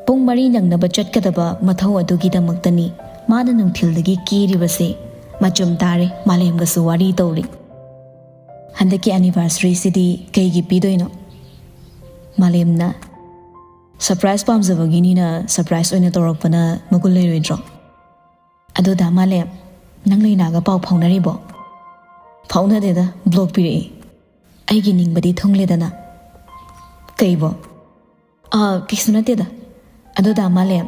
ꯄꯨꯡ ꯃꯔꯤ ꯅꯪꯅꯕ ꯆꯠꯀꯗꯕ ꯃꯊꯧ ꯑꯗꯨꯒꯤꯗꯃꯛꯇꯅꯤ ꯃꯥꯅ ꯅꯨꯡꯊꯤꯜꯗꯒꯤ ꯀꯦꯔꯤꯕꯁꯦ꯫ ꯃꯆꯨꯝ ꯇꯥꯔꯦ, ꯃꯥꯂꯦꯝꯒꯁꯨ ꯋꯥꯔꯤ ꯇꯧꯔꯤ꯫ "ꯍꯟꯗꯛꯀꯤ ꯑꯦꯅꯤꯚꯔꯁꯔꯤꯁꯤꯗꯤ ꯀꯩꯒꯤ ꯄꯤꯗꯣꯏꯅꯣ?" ꯃꯥꯂꯦꯝꯅ, "ꯁꯔꯄ꯭ꯔꯥꯏꯖ ꯄꯥꯝꯖꯕꯒꯤꯅꯤꯅ ꯁꯔꯄ꯭ꯔꯥꯏꯖ ꯑꯣꯏꯅ ꯇꯧꯔꯛꯄꯅ ꯃꯒꯨꯟ ꯂꯩꯔꯣꯏꯗ꯭ꯔꯣ?" "ꯑꯗꯨꯗ ꯃꯥꯂꯦꯝ, ꯅꯪ ꯂꯩꯅꯥꯒ ꯄꯥꯎ ꯐꯥꯎꯅꯔꯤꯕꯣ?" ꯐꯥꯎꯅꯗꯦꯗ, ꯕ꯭ꯂꯣꯛ ꯄꯤꯔꯛꯏ꯫ ꯑꯩꯒꯤ ꯅꯤꯡꯕꯗꯤ ꯊꯨꯡꯂꯦꯗꯅ꯫ ꯀꯩꯕꯣ? ꯑꯥ, ꯀꯩꯁꯨ ꯅꯠꯇꯦꯗ꯫ ꯑꯗꯣ ꯗꯥ ꯃꯥꯂꯦꯝ,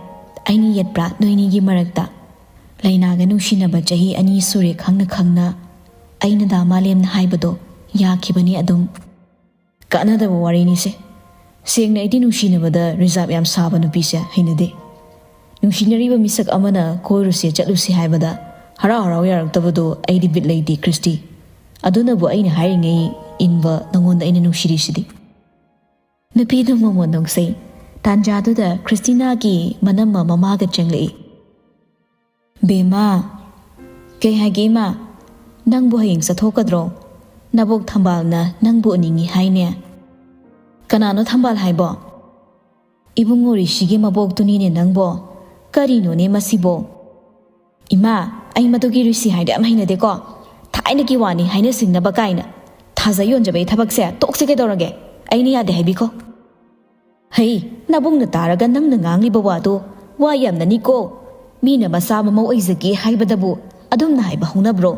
ꯑꯩꯅ ꯌꯦꯠꯄ꯭ꯔꯥ ꯅꯣꯏꯅꯤꯒꯤ ꯃꯔꯛꯇ? ꯂꯩꯅꯥꯒ ꯅꯨꯡꯁꯤꯅꯕ ꯆꯍꯤ ꯑꯅꯤ ꯁꯨꯔꯦ ꯈꯪꯅ ꯈꯪꯅ ꯑꯩꯅ ꯗꯥ ꯃꯥꯂꯦꯝꯅ ꯍꯥꯏꯕꯗꯣ ꯌꯥꯈꯤꯕꯅꯤ ꯑꯗꯨꯝ꯫ ꯀꯥꯟꯅꯗꯕ ꯋꯥꯔꯤꯅꯤꯁꯦ꯫ ꯁꯦꯡꯅ ꯑꯩꯗꯤ ꯅꯨꯡꯁꯤꯅꯕꯗ ꯔꯤꯖꯥꯕ ꯌꯥꯝ ꯁꯥꯕ ꯅꯨꯄꯤꯁꯦ ꯍꯩꯅꯗꯦ꯫ ꯅꯨꯡꯁꯤꯅꯔꯤꯕ ꯃꯤꯁꯛ ꯑꯃꯅ ꯀꯣꯏꯔꯨꯁꯦ ꯆꯠꯂꯨꯁꯦ ꯍꯥꯏꯕꯗ ꯍꯔꯥꯎ ꯍꯔꯥꯎ ꯌꯥꯔꯛꯇꯕꯗꯣ ꯑꯩꯗꯤ ꯕꯤꯠ ꯂꯩꯇꯦ ꯈ꯭ꯔꯤꯁꯇꯤ꯫ ꯑꯗꯨꯅꯕꯨ ꯑꯩꯅ ꯍꯥꯏꯔꯤꯉꯩ ꯏꯟꯕ ꯅꯉꯣꯟꯗ ꯑꯩꯅ ꯅꯨꯡꯁꯤꯔꯤꯁꯤꯗꯤ꯫ ꯅꯨꯄꯤꯗꯨ ꯃꯃꯣꯟ ꯅꯨꯡꯁꯤ꯫ ꯇꯥꯟꯖꯥꯗꯨꯗ ꯈ꯭ꯔꯤꯁꯇꯤꯅꯥꯒꯤ ꯃꯅꯝꯃ ꯃꯃꯥꯒ ꯆꯪꯂꯛꯏ꯫ "ꯕꯦꯝꯃ!" "ꯀꯩ ꯍꯥꯏꯒꯦ ꯏꯃꯥ? ꯅꯪꯕꯨ ꯍꯌꯦꯡ ꯆꯠꯊꯣꯛꯀꯗ꯭ꯔꯣ? ꯅꯕꯣꯛ ꯊꯝꯕꯥꯜꯅ ꯅꯪꯕꯨ ꯎꯅꯤꯡꯉꯤ ꯍꯥꯏꯅꯦ꯫" "ꯀꯅꯥꯅꯣ ꯊꯝꯕꯥꯜ ꯍꯥꯏꯕꯣ?" "ꯏꯕꯨꯡꯉꯣ ꯔꯤꯁꯤꯒꯤ ꯃꯕꯣꯛꯇꯨꯅꯤꯅꯦ ꯅꯪꯕꯣ꯫ ꯀꯔꯤꯅꯣꯅꯦ ꯃꯁꯤꯕꯣ?" "ꯏꯃꯥ, ꯑꯩ ꯃꯗꯨꯒꯤ ꯔꯤꯁꯤ ꯍꯥꯏꯗꯣ ꯌꯥꯝ ꯍꯩꯅꯗꯦꯀꯣ꯫ ꯊꯥꯏꯅꯒꯤ ꯋꯥꯅꯤ ꯍꯥꯏꯅ ꯁꯤꯡꯅꯕ ꯀꯥꯏꯅ꯫ ꯊꯥꯖ ꯌꯣꯟꯖꯕꯒꯤ ꯊꯕꯛꯁꯦ ꯇꯣꯛꯁꯤ ꯀꯩꯗꯧꯔꯒꯦ? ꯑꯩꯅ ꯌꯥꯗꯦ ꯍꯥꯏꯕꯤꯈꯣ꯫" "ꯍꯩ, ꯅꯕꯨꯡꯅ ꯇꯥꯔꯒ ꯅꯪꯅ ꯉꯥꯡꯂꯤꯕ ꯋꯥꯗꯣ ꯋꯥ ꯌꯥꯝꯅꯅꯤꯀꯣ꯫ ꯃꯤꯅ ꯃꯆꯥ ꯃꯃꯧ ꯑꯣꯏꯖꯒꯦ ꯍꯥꯏꯕꯗꯕꯨ ꯑꯗꯨꯝꯅ ꯍꯥꯏꯕ ꯍꯧꯅꯕ꯭ꯔꯣ?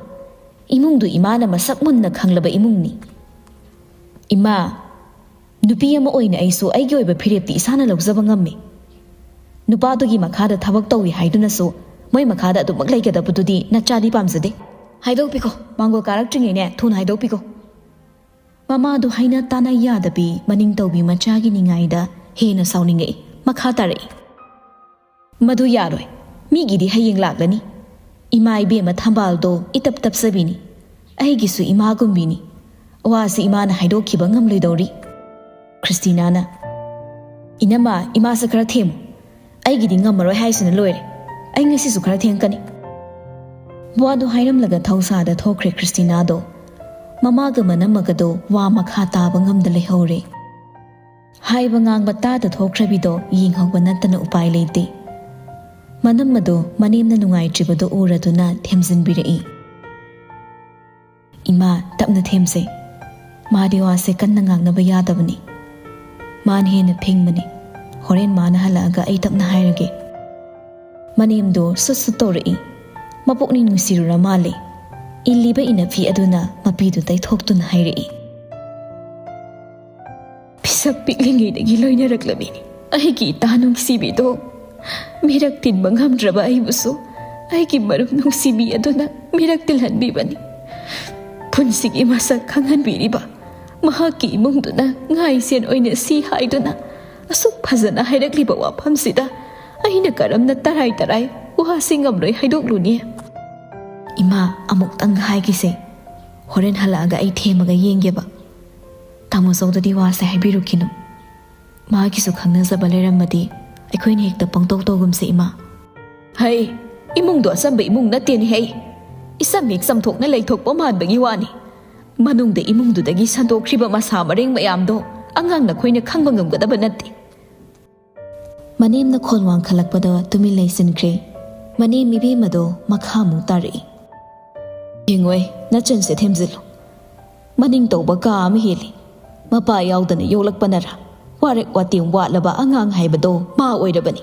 ꯏꯃꯨꯡꯗꯨ ꯏꯃꯥꯅ ꯃꯁꯛ ꯃꯨꯟꯅ ꯈꯪꯂꯕ ꯏꯃꯨꯡꯅꯤ꯫" "ꯏꯃꯥ, ꯅꯨꯄꯤ ꯑꯃ ꯑꯣꯏꯅ ꯑꯩꯁꯨ ꯑꯩꯒꯤ ꯑꯣꯏꯕ ꯐꯤꯔꯦꯞꯇꯤ ꯏꯁꯥꯅ ꯂꯧꯖꯕ ꯉꯝꯃꯤ꯫ ꯅꯨꯄꯥꯗꯨꯒꯤ ꯃꯈꯥꯗ ꯊꯕꯛ ꯇꯧꯏ ꯍꯥꯏꯗꯨꯅꯁꯨ ꯃꯣꯏ ꯃꯈꯥꯗ ꯑꯗꯨꯃꯛ ꯂꯩꯒꯗꯕꯗꯨꯗꯤ ꯅꯆꯥꯗꯤ ꯄꯥꯝꯖꯗꯦ꯫" "ꯍꯥꯏꯗꯣꯛꯄꯤꯈꯣ, ꯃꯥꯡꯒꯣꯜ ꯀꯥꯔꯛꯇ꯭ꯔꯤꯉꯩꯅꯦ, ꯊꯨꯅ ꯍꯥꯏꯗꯣꯛꯄꯤꯈꯣ꯫" ꯃꯃꯥꯗꯨ ꯍꯥꯏꯅ ꯇꯥꯅ ꯌꯥꯗꯕꯤ ꯃꯅꯤꯡ ꯇꯧꯕꯤ ꯃꯆꯥꯒꯤ ꯅꯤꯡꯉꯥꯏꯗ ꯍꯦꯟꯅ ꯁꯥꯎꯅꯤꯡꯉꯛꯏ꯫ ꯃꯈꯥ ꯇꯥꯔꯛꯏ꯫ "ꯃꯗꯨ ꯌꯥꯔꯣꯏ꯫ ꯃꯤꯒꯤꯗꯤ ꯍꯌꯦꯡ ꯂꯥꯛꯂꯅꯤ꯫ ꯏꯃꯥ ꯏꯕꯦꯝꯃ ꯊꯝꯕꯥꯜꯗꯣ ꯏꯇꯞ ꯇꯞꯆꯕꯤꯅꯤ꯫ ꯑꯩꯒꯤꯁꯨ ꯏꯃꯥꯒꯨꯝꯕꯤꯅꯤ꯫ ꯋꯥꯁꯤ ꯏꯃꯥꯅ ꯍꯥꯏꯗꯣꯛꯈꯤꯕ ꯉꯝꯂꯣꯏꯗꯧꯔꯤ꯫" ꯈ꯭ꯔꯤꯁꯇꯤꯅꯥꯅ, "ꯏꯅꯝꯃ, ꯏꯃꯥꯁꯦ ꯈꯔ ꯊꯦꯝꯃꯨ꯫ ꯑꯩꯒꯤꯗꯤ ꯉꯝꯃꯔꯣꯏ ꯍꯥꯏꯁꯤꯅ ꯂꯣꯏꯔꯦ꯫ ꯑꯩ ꯉꯁꯤꯁꯨ ꯈꯔ ꯊꯦꯡꯀꯅꯤ꯫" ꯋꯥꯗꯨ ꯍꯥꯏꯔꯝꯂꯒ ꯊꯧꯁꯥꯗ ꯊꯣꯛꯈ꯭ꯔꯦ ꯈ꯭ꯔꯤꯁꯇꯤꯅꯥꯗꯣ꯫ ꯃꯃꯥꯒ ꯃꯅꯝꯃꯒꯗꯣ ꯋꯥ ꯃꯈꯥ ꯇꯥꯕ ꯉꯝꯗ ꯂꯩꯍꯧꯔꯦ꯫ ꯍꯥꯏꯕ ꯉꯥꯡꯕ ꯇꯥꯗ ꯊꯣꯛꯈ꯭ꯔꯕꯤꯗꯣ ꯌꯦꯡꯍꯧꯕ ꯅꯠꯇꯅ ꯎꯄꯥꯏ ꯂꯩꯇꯦ꯫ ꯃꯅꯝꯃꯗꯣ ꯃꯅꯦꯝꯅ ꯅꯨꯡꯉꯥꯏꯇ꯭ꯔꯤꯕꯗꯣ ꯎꯔꯗꯨꯅ ꯊꯦꯝꯖꯤꯟꯕꯤꯔꯛꯏ꯫ "ꯏꯃꯥ, ꯇꯞꯅ ꯊꯦꯝꯁꯦ꯫ ꯃꯥꯗꯤ ꯋꯥꯁꯦ ꯀꯟꯅ ꯉꯥꯡꯅꯕ ꯌꯥꯗꯕꯅꯤ꯫ ꯃꯥꯅ ꯍꯦꯟꯅ ꯐꯤꯡꯕꯅꯤ꯫ ꯍꯣꯔꯦꯟ ꯃꯥꯅ ꯍꯜꯂꯛꯑꯒ ꯑꯩ ꯇꯞꯅ ꯍꯥꯏꯔꯒꯦ꯫" ꯃꯅꯦꯝꯗꯣ ꯁꯨꯠ ꯁꯨꯠ ꯇꯧꯔꯛꯏ꯫ ꯃꯄꯨꯛꯅꯤꯡ ꯅꯨꯡꯁꯤꯔꯨꯔ ꯃꯥꯜꯂꯦ꯫ ꯏꯜꯂꯤꯕ ꯏꯅꯐꯤ ꯑꯗꯨꯅ ꯃꯄꯤꯗꯨ ꯇꯩꯊꯣꯛꯇꯨꯅ ꯍꯥꯏꯔꯛꯏ꯫ ꯄꯤꯁꯛ ꯄꯤꯛꯂꯤꯉꯩꯗꯒꯤ ꯂꯣꯏꯅꯔꯛꯂꯕꯤꯅꯤ ꯑꯩꯒꯤ ꯏꯇꯥ ꯅꯨꯡꯁꯤꯕꯤꯗꯣ꯫ ꯃꯤꯔꯛ ꯇꯤꯟꯕ ꯉꯝꯗ꯭ꯔꯕ ꯑꯩꯕꯨꯁꯨ ꯑꯩꯒꯤ ꯃꯔꯨꯞ ꯅꯨꯡꯁꯤꯕꯤ ꯑꯗꯨꯅ ꯃꯤꯔꯛ ꯇꯤꯜꯍꯟꯕꯤꯕꯅꯤ꯫ ꯄꯨꯟꯁꯤꯒꯤ ꯃꯁꯛ ꯈꯪꯍꯟꯕꯤꯔꯤꯕ ꯃꯍꯥꯛꯀꯤ ꯏꯃꯨꯡꯗꯨꯅ ꯉꯥꯏꯁꯦꯟ ꯑꯣꯏꯅ ꯁꯤ ꯍꯥꯏꯗꯨꯅ ꯑꯁꯨꯛ ꯐꯖꯅ ꯍꯥꯏꯔꯛꯂꯤꯕ ꯋꯥꯐꯝꯁꯤꯗ ꯑꯩꯅ ꯀꯔꯝꯅ ꯇꯔꯥꯏ ꯇꯔꯥꯏ ꯋꯥꯁꯤ ꯉꯝꯂꯣꯏ ꯍꯥꯏꯗꯣꯛꯂꯨꯅꯤ? ꯏꯃꯥ, ꯑꯃꯨꯛꯇꯪ ꯍꯥꯏꯈꯤꯁꯦ꯫ ꯍꯣꯔꯦꯟ ꯍꯜꯂꯛꯑꯒ ꯑꯩ ꯊꯦꯝꯃꯒ ꯌꯦꯡꯒꯦꯕ꯫ ꯇꯥꯃꯣ ꯆꯧꯗꯗꯤ ꯋꯥꯁꯦ ꯍꯥꯏꯕꯤꯔꯨꯈꯤꯅꯨ꯫ ꯃꯥꯒꯤꯁꯨ ꯈꯪꯅꯖꯕ ꯂꯩꯔꯝꯃꯗꯤ ꯑꯩꯈꯣꯏꯅ ꯍꯦꯛꯇ ꯄꯪꯇꯧ ꯇꯧꯒꯨꯝꯁꯦ, ꯏꯃꯥ꯫ ꯍꯩ, ꯏꯃꯨꯡꯗꯣ ꯑꯆꯝꯕ ꯏꯃꯨꯡ ꯅꯠꯇꯦꯅꯦ ꯍꯩ꯫ ꯏꯆꯝ ꯍꯦꯛ ꯆꯝꯊꯣꯛꯅ ꯂꯩꯊꯣꯛꯄ ꯃꯥꯟꯕꯒꯤ ꯋꯥꯅꯤ꯫ ꯃꯅꯨꯡꯗ ꯏꯃꯨꯡꯗꯨꯗꯒꯤ ꯁꯟꯗꯣꯛꯈ꯭ꯔꯤꯕ ꯃꯁꯥ ꯃꯔꯦꯡ ꯃꯌꯥꯝꯗꯣ ꯑꯉꯥꯡ ꯅꯈꯣꯏꯅ ꯈꯪꯕ ꯉꯝꯒꯗꯕ ꯅꯠꯇꯦ꯫ ꯃꯅꯦꯝꯅ ꯈꯣꯟ ꯋꯥꯡꯈꯠꯂꯛꯄꯗ ꯇꯨꯃꯤꯟ ꯂꯩꯁꯤꯟꯈ꯭ꯔꯦ꯫ ꯃꯅꯦꯝ ꯏꯕꯦꯝꯃꯗꯣ ꯃꯈꯥ ꯑꯃꯨꯛ ꯇꯥꯔꯛꯏ꯫ ꯌꯦꯡꯉꯣꯏ, ꯅꯆꯟꯁꯦ ꯊꯦꯝꯖꯤꯜꯂꯨ꯫ ꯃꯅꯤꯡ ꯇꯧꯕ ꯀꯥ ꯑꯃ ꯍꯦꯜꯂꯤ꯫ ꯃꯄꯥ ꯌꯥꯎꯗꯅ ꯌꯣꯛꯂꯛꯄꯅꯔꯥ? ꯋꯥꯔꯦꯛ ꯋꯥꯇꯦꯡ ꯋꯥꯠꯂꯕ ꯑꯉꯥꯡ ꯍꯥꯏꯕꯗꯣ ꯃꯥ ꯑꯣꯏꯔꯕꯅꯤ꯫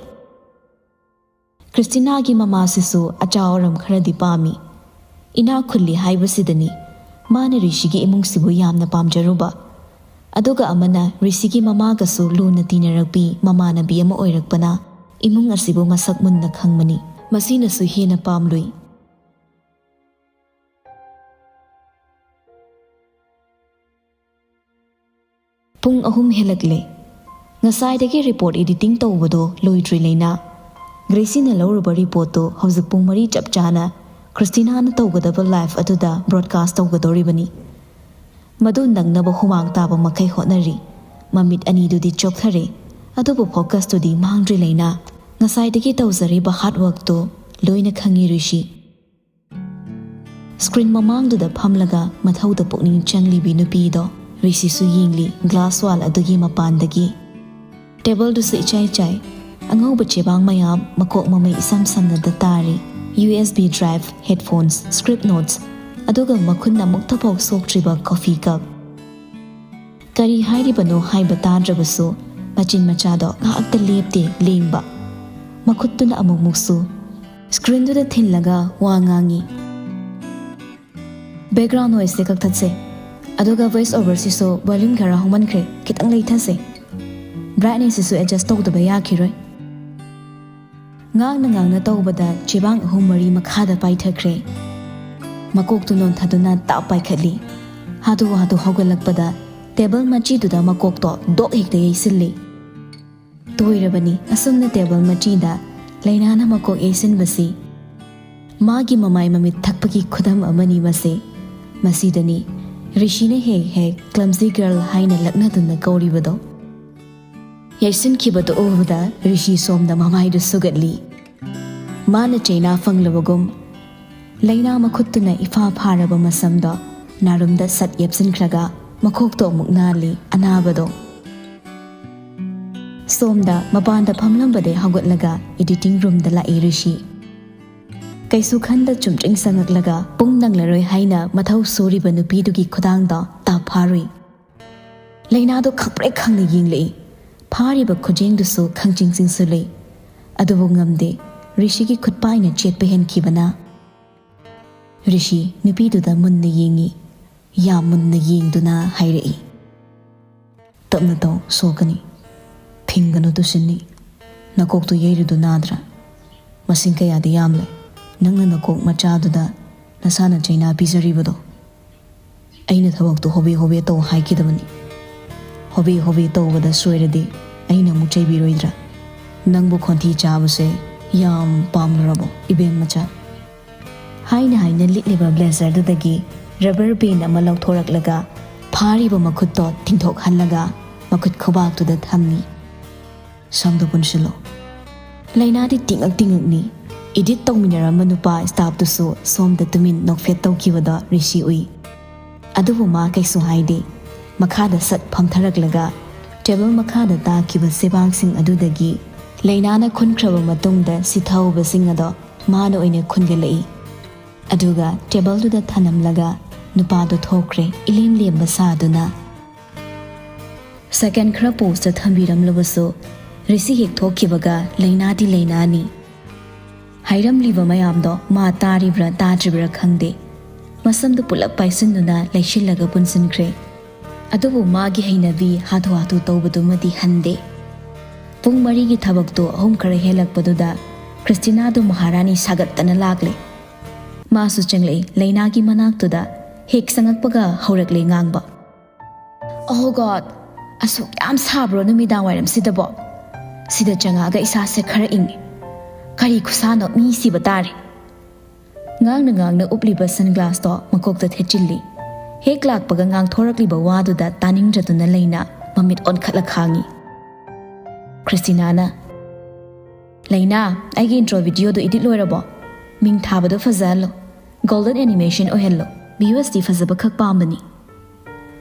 ꯈ꯭ꯔꯤꯁꯇꯤꯅꯥꯒꯤ ꯃꯃꯥꯁꯤꯁꯨ ꯑꯆꯥ ꯑꯔꯝ ꯈꯔꯗꯤ ꯄꯥꯝꯃꯤ꯫ ꯏꯅꯥꯛ ꯈꯨꯜꯂꯤ ꯍꯥꯏꯕꯁꯤꯗꯅꯤ ꯃꯥꯅ ꯔꯤꯁꯤꯒꯤ ꯏꯃꯨꯡꯁꯤꯕꯨ ꯌꯥꯝꯅ ꯄꯥꯝꯖꯔꯨꯕ꯫ ꯑꯗꯨꯒ ꯑꯃꯅ ꯔꯤꯁꯤꯒꯤ ꯃꯃꯥꯒꯁꯨ ꯂꯨꯅ ꯇꯤꯟꯅꯔꯛꯄꯤ ꯃꯃꯥꯟꯅꯕꯤ ꯑꯃ ꯑꯣꯏꯔꯛꯄꯅ ꯏꯃꯨꯡ ꯑꯁꯤꯕꯨ ꯃꯁꯛ ꯃꯨꯟꯅ ꯈꯪꯕꯅꯤ꯫ ꯃꯁꯤꯅꯁꯨ ꯍꯦꯟꯅ ꯄꯥꯝꯂꯨꯏ꯫ ꯄꯨꯡ ꯑꯍꯨꯝ ꯍꯦꯜꯂꯛꯂꯦ꯫ ꯉꯁꯥꯏꯗꯒꯤ ꯔꯤꯄꯣꯔꯠ ꯏꯗꯤꯇꯤꯡ ꯇꯧꯕꯗꯣ ꯂꯣꯏꯗ꯭ꯔꯤ ꯂꯩꯅꯥ꯫ ꯒ꯭ꯔꯦꯁꯤꯅ ꯂꯧꯔꯨꯕ ꯔꯤꯄꯣꯔꯠꯇꯨ ꯍꯧꯖꯤꯛ ꯄꯨꯡ ꯃꯔꯤ ꯆꯞ ꯆꯥꯅ ꯈ꯭ꯔꯤꯁꯇꯤꯅꯥꯅ ꯇꯧꯒꯗꯕ ꯂꯥꯏꯐ ꯑꯗꯨꯗ ꯕ꯭ꯔꯣꯗꯀꯥꯁ ꯇꯧꯒꯗꯧꯔꯤꯕꯅꯤ꯫ ꯃꯗꯨ ꯅꯪꯅꯕ ꯍꯨꯃꯥꯡ ꯇꯥꯕ ꯃꯈꯩ ꯍꯣꯠꯅꯔꯤ꯫ ꯃꯃꯤꯠ ꯑꯅꯤꯗꯨꯗꯤ ꯆꯣꯛꯊꯔꯦ, ꯑꯗꯨꯕꯨ ꯐꯣꯀꯁꯇꯨꯗꯤ ꯃꯥꯡꯗ꯭ꯔꯤ ꯂꯩꯅꯥ꯫ ꯉꯁꯥꯏꯗꯒꯤ ꯇꯧꯖꯔꯤꯕ ꯍꯥꯔꯗ ꯋꯥꯔꯛꯇꯨ ꯂꯣꯏꯅ ꯈꯪꯉꯤ ꯔꯤꯁꯤ꯫ ꯁ꯭ꯀ꯭ꯔꯤꯟ ꯃꯃꯥꯡꯗꯨꯗ ꯐꯝꯂꯒ ꯃꯊꯧꯗ ꯄꯨꯛꯅꯤꯡ ꯆꯪꯂꯤꯕꯤ ꯅꯨꯄꯤꯗꯣ ꯔꯤꯁꯤꯁꯨ ꯌꯦꯡꯂꯤ ꯒ꯭ꯂꯥꯁ ꯋꯥꯜ ꯑꯗꯨꯒꯤ ꯃꯄꯥꯟꯗꯒꯤ꯫ ꯇꯦꯕꯜꯗꯨꯁꯨ ꯏꯆꯥꯏ ꯆꯥꯏ꯫ ꯑꯉꯧꯕ ꯆꯦꯕꯥꯡ ꯃꯌꯥꯝ ꯃꯀꯣꯛ ꯃꯃꯩ ꯏꯁꯝ ꯁꯝꯅꯗ ꯇꯥꯔꯤ꯫ U S B drive, headphones, script notes, ꯑꯗꯨꯒ ꯃꯈꯨꯠꯅ ꯑꯃꯨꯛꯇꯐꯥꯎ ꯁꯣꯛꯇ꯭ꯔꯤꯕ ꯀꯣꯐꯤ ꯀꯞ꯫ ꯀꯔꯤ ꯍꯥꯏꯔꯤꯕꯅꯣ ꯍꯥꯏꯕ ꯇꯥꯗ꯭ꯔꯕꯁꯨ ꯃꯆꯤꯟ ꯃꯆꯥꯗꯣ ꯉꯥꯏꯍꯥꯛꯇ ꯂꯦꯞꯇꯦ ꯂꯦꯡꯕ꯫ ꯃꯈꯨꯠꯇꯨꯅ ꯑꯃꯨꯛꯃꯨꯛꯁꯨ ꯁ꯭ꯀ꯭ꯔꯤꯟꯗꯨꯗ ꯊꯤꯜꯂꯒ ꯋꯥ ꯉꯥꯡꯉꯤ꯫ Background noiseꯁꯦ ꯀꯛꯊꯠꯁꯦ꯫ ꯑꯗꯨꯒ voice overꯁꯤꯁꯨ volume ꯈꯔ ꯍꯧꯃꯟꯈ꯭ꯔꯦ, ꯈꯤꯇꯪ ꯂꯩꯊꯁꯦ꯫ Brightnessꯁꯤꯁꯨ adjust ꯇꯧꯗꯕ ꯌꯥꯈꯤꯔꯣꯏ꯫ ꯉꯥꯡꯅ ꯉꯥꯡꯅ ꯇꯧꯕꯗ ꯆꯦꯕꯥꯡ ꯑꯍꯨꯝ ꯃꯔꯤ ꯃꯈꯥꯗ ꯄꯥꯏꯊꯈ꯭ꯔꯦ꯫ ꯃꯀꯣꯛꯇꯨ ꯅꯣꯟꯊꯗꯨꯅ ꯇꯥꯞ ꯄꯥꯏꯈꯠꯂꯤ꯫ ꯍꯥꯊꯨ ꯍꯥꯊꯨ ꯍꯧꯒꯠꯂꯛꯄꯗ table ꯃꯆꯤꯗꯨꯗ ꯃꯀꯣꯛꯇꯣ ꯗꯣꯛ ꯍꯦꯛꯇ ꯌꯩꯁꯤꯜꯂꯤ꯫ ꯇꯣꯏꯔꯕꯅꯤ ꯑꯁꯨꯝꯅ table ꯃꯆꯤꯗ ꯂꯩꯅꯥꯅ ꯃꯀꯣꯛ ꯌꯩꯁꯤꯟꯕꯁꯤ꯫ ꯃꯥꯒꯤ ꯃꯃꯥꯏ ꯃꯃꯤꯠ ꯊꯛꯄꯒꯤ ꯈꯨꯗꯝ ꯑꯃꯅꯤ ꯃꯁꯤ꯫ ꯃꯁꯤꯗꯅꯤ ꯔꯤꯁꯤꯅ ꯍꯦꯛ ꯍꯦꯛ clumsy girl ꯍꯥꯏꯅ ꯂꯛꯅꯗꯨꯅ ꯀꯧꯔꯤꯕꯗꯣ꯫ ꯌꯩꯁꯤꯟꯈꯤꯕꯗꯨ ꯎꯕꯗ ꯔꯤꯁꯤ ꯁꯣꯝꯗ ꯃꯃꯥꯏꯗꯨ ꯁꯨꯒꯠꯂꯤ꯫ ꯃꯥꯅ ꯆꯩꯅꯥ ꯐꯪꯂꯕꯒꯨꯝ ꯂꯩꯅꯥ ꯃꯈꯨꯠꯇꯨꯅ ꯏꯐꯥ ꯐꯥꯔꯕ ꯃꯁꯝꯗꯣ ꯅꯥꯔꯨꯝꯗ ꯁꯠ ꯌꯦꯞꯁꯤꯟꯈ꯭ꯔꯒ ꯃꯈꯣꯛꯇꯣ ꯑꯃꯨꯛ ꯅꯥꯜꯂꯤ ꯑꯅꯥꯕꯗꯣ꯫ ꯁꯣꯝꯗ ꯃꯄꯥꯟꯗ ꯐꯝꯂꯝꯕꯗꯩ ꯍꯧꯒꯠꯂꯒ editing roomꯗ ꯂꯥꯛꯏ ꯔꯤꯁꯤ꯫ ꯀꯩꯁꯨ ꯈꯟꯗ ꯆꯨꯝꯗ꯭ꯔꯤꯡ ꯆꯪꯉꯛꯂꯒ ꯄꯨꯡ ꯅꯪꯂꯔꯣꯏ ꯍꯥꯏꯅ ꯃꯊꯧ ꯁꯨꯔꯤꯕ ꯅꯨꯄꯤꯗꯨꯒꯤ ꯈꯨꯗꯥꯡꯗꯣ ꯇꯥꯞ ꯐꯥꯔꯨꯏ꯫ ꯂꯩꯅꯥꯗꯣ ꯈꯪꯄ꯭ꯔꯦꯛ ꯈꯪꯅ ꯌꯦꯡꯂꯛꯏ꯫ ꯐꯥꯔꯤꯕ ꯈꯨꯖꯦꯡꯗꯨꯁꯨ ꯈꯪꯆꯤꯡ ꯆꯤꯡꯁꯤꯜꯂꯤ꯫ ꯑꯗꯨꯕꯨ ꯉꯝꯗꯦ, ꯔꯤꯁꯤꯒꯤ ꯈꯨꯠꯄꯥꯏꯅ ꯆꯦꯠꯄ ꯍꯦꯟꯈꯤꯕꯅ꯫ ꯔꯤꯁꯤ ꯅꯨꯄꯤꯗꯨꯗ ꯃꯨꯟꯅ ꯌꯦꯡꯉꯤ꯫ ꯌꯥꯝ ꯃꯨꯟꯅ ꯌꯦꯡꯗꯨꯅ ꯍꯥꯏꯔꯛꯏ, "ꯇꯞꯅ ꯇꯧ, ꯁꯣꯛꯀꯅꯤ꯫ ꯐꯤꯡꯒꯅꯨ, ꯇꯨꯁꯤꯟꯅꯤ꯫ ꯅꯀꯣꯛꯇꯨ ꯌꯩꯔꯤꯗꯨ ꯅꯥꯗ꯭ꯔꯥ? ꯃꯁꯤꯡ ꯀꯌꯥꯗꯤ ꯌꯥꯝꯂꯦ꯫ ꯅꯪꯅ ꯅꯀꯣꯛ ꯃꯆꯥꯗꯨꯗ ꯅꯁꯥꯅ ꯆꯩꯅꯥ ꯄꯤꯖꯔꯤꯕꯗꯣ꯫ ꯑꯩꯅ ꯊꯕꯛꯇꯨ ꯍꯣꯕꯦ ꯍꯣꯕꯦ ꯇꯧ ꯍꯥꯏꯈꯤꯗꯕꯅꯤ꯫ ꯍꯣꯕꯦ ꯍꯣꯕꯦ ꯇꯧꯕꯗ ꯁꯣꯏꯔꯗꯤ ꯑꯩꯅ ꯑꯃꯨꯛ ꯆꯩꯕꯤꯔꯣꯏꯗ꯭ꯔꯥ? ꯅꯪꯕꯨ ꯈꯣꯟꯊꯤ ꯆꯥꯕꯁꯦ ꯌꯥꯝ ꯄꯥꯝꯂꯨꯔꯕꯣ, ꯏꯕꯦꯝ ꯃꯆꯥ?" ꯍꯥꯏꯅ ꯍꯥꯏꯅ ꯂꯤꯠꯂꯤꯕ blazerꯗꯨꯗꯒꯤ rubber band ꯑꯃ ꯂꯧꯊꯣꯔꯛꯂꯒ ꯐꯥꯔꯤꯕ ꯃꯈꯨꯠꯇꯣ ꯇꯤꯡꯊꯣꯛꯍꯜꯂꯒ ꯃꯈꯨꯠ ꯈꯨꯕꯥꯛꯇꯨꯗ ꯊꯝꯃꯤ꯫ "ꯁꯝꯗꯨ ꯄꯨꯟꯁꯤꯜꯂꯣ꯫" ꯂꯩꯅꯥꯗꯤ ꯇꯤꯡꯉꯛ ꯇꯤꯡꯉꯛꯅꯤ꯫ Edit ꯇꯧꯃꯤꯟꯅꯔꯝꯕ ꯅꯨꯄꯥ staffꯇꯨꯁꯨ ꯁꯣꯝꯗ ꯇꯨꯃꯤꯟ ꯅꯣꯛꯐꯦꯠ ꯇꯧꯈꯤꯕꯗꯣ ꯔꯤꯁꯤ ꯎꯏ꯫ ꯑꯗꯨꯕꯨ ꯃꯥ ꯀꯩꯁꯨ ꯍꯥꯏꯗꯦ꯫ ꯃꯈꯥꯗ ꯁꯠ ꯐꯝꯊꯔꯛꯂꯒ table ꯃꯈꯥꯗ ꯇꯥꯈꯤꯕ ꯆꯦꯕꯥꯡꯁꯤꯡ ꯑꯗꯨꯗꯒꯤ ꯂꯩꯅꯥꯅ ꯈꯨꯟꯈ꯭ꯔꯕ ꯃꯇꯨꯡꯗ ꯁꯤꯊꯍꯧꯕꯁꯤꯡ ꯑꯗꯣ ꯃꯥꯅ ꯑꯣꯏꯅ ꯈꯨꯟꯒꯠꯂꯛꯏ꯫ ꯑꯗꯨꯒ tableꯗꯨꯗ ꯊꯅꯝꯂꯒ ꯅꯨꯄꯥꯗꯣ ꯊꯣꯛꯈ꯭ꯔꯦ, ꯏꯂꯦꯝ ꯂꯦꯝꯕ ꯁꯥꯗꯨꯅ꯫ Second ꯈꯔ poseꯇ ꯊꯝꯕꯤꯔꯝꯂꯕꯁꯨ, ꯔꯤꯁꯤ ꯍꯦꯛ ꯊꯣꯛꯈꯤꯕꯒ ꯂꯩꯅꯥꯗꯤ ꯂꯩꯅꯥꯅꯤ꯫ ꯍꯥꯏꯔꯝꯂꯤꯕ ꯃꯌꯥꯝꯗꯣ ꯃꯥ ꯇꯥꯔꯤꯕ꯭ꯔꯥ ꯇꯥꯗ꯭ꯔꯤꯕ꯭ꯔꯥ ꯈꯪꯗꯦ꯫ ꯃꯁꯝꯗꯨ ꯄꯨꯂꯞ ꯄꯥꯏꯁꯤꯟꯗꯨꯅ ꯂꯩꯁꯤꯜꯂꯒ ꯄꯨꯟꯁꯤꯟꯈ꯭ꯔꯦ꯫ ꯑꯗꯨꯕꯨ ꯃꯥꯒꯤ ꯍꯩꯅꯕꯤ ꯍꯥꯊꯨ ꯍꯥꯊꯨ ꯇꯧꯕꯗꯨꯃꯗꯤ ꯍꯟꯗꯦ꯫ ꯄꯨꯡ ꯃꯔꯤꯒꯤ ꯊꯕꯛꯇꯨ ꯑꯍꯨꯝ ꯈꯔ ꯍꯦꯜꯂꯛꯄꯗꯨꯗ ꯈ꯭ꯔꯤꯁꯇꯤꯅꯥꯗꯨ ꯃꯍꯥꯔꯥꯅꯤ ꯁꯥꯒꯠꯇꯅ ꯂꯥꯛꯂꯦ꯫ ꯃꯥꯁꯨ ꯆꯪꯂꯛꯏ꯫ ꯂꯩꯅꯥꯒꯤ ꯃꯅꯥꯛꯇꯨꯗ ꯍꯦꯛ ꯆꯪꯉꯛꯄꯒ ꯍꯧꯔꯛꯂꯦ ꯉꯥꯡꯕ꯫ "Oh God, ꯑꯁꯨꯛ ꯌꯥꯝ ꯁꯥꯕ꯭ꯔꯣ ꯅꯨꯃꯤꯗꯥꯡ ꯋꯥꯏꯔꯝꯁꯤꯗꯕꯣ? ꯁꯤꯗ ꯆꯪꯉꯛꯑꯒ ꯏꯁꯥꯁꯦ ꯈꯔ ꯏꯪꯉꯤ꯫ ꯀꯔꯤ ꯈꯨꯁꯥꯅꯣ, ꯃꯤ ꯁꯤꯕ ꯇꯥꯔꯦ!" ꯉꯥꯡꯅ ꯉꯥꯡꯅ ꯎꯞꯂꯤꯕ ꯁꯟꯒ꯭ꯂꯥꯁꯇꯣ ꯃꯀꯣꯛꯇ ꯊꯦꯠꯆꯤꯜꯂꯤ꯫ ꯍꯦꯛ ꯂꯥꯛꯄꯒ ꯉꯥꯡꯊꯣꯔꯛꯂꯤꯕ ꯋꯥꯗꯨꯗ ꯇꯥꯅꯤꯡꯗ꯭ꯔꯗꯨꯅ ꯂꯩꯅꯥ ꯃꯃꯤꯠ ꯑꯣꯟꯈꯠꯂ ꯈꯥꯡꯉꯤ꯫ ꯈ꯭ꯔꯤꯁꯇꯤꯅꯥꯅ, "ꯂꯩꯅꯥ, ꯑꯩꯒꯤ ꯏꯟꯇ꯭ꯔꯣ ꯚꯤꯗꯤꯑꯣꯗꯣ ꯏꯗꯤꯠ ꯂꯣꯏꯔꯕꯣ? ꯃꯤꯡ ꯊꯥꯕꯗꯣ ꯐꯖꯍꯜꯂꯣ꯫ Golden animation ꯑꯣꯏꯍꯜꯂꯣ꯫ ꯚ꯭ꯌꯨꯋꯔꯁꯇꯤ ꯐꯖꯕ ꯈꯛ ꯄꯥꯝꯕꯅꯤ꯫"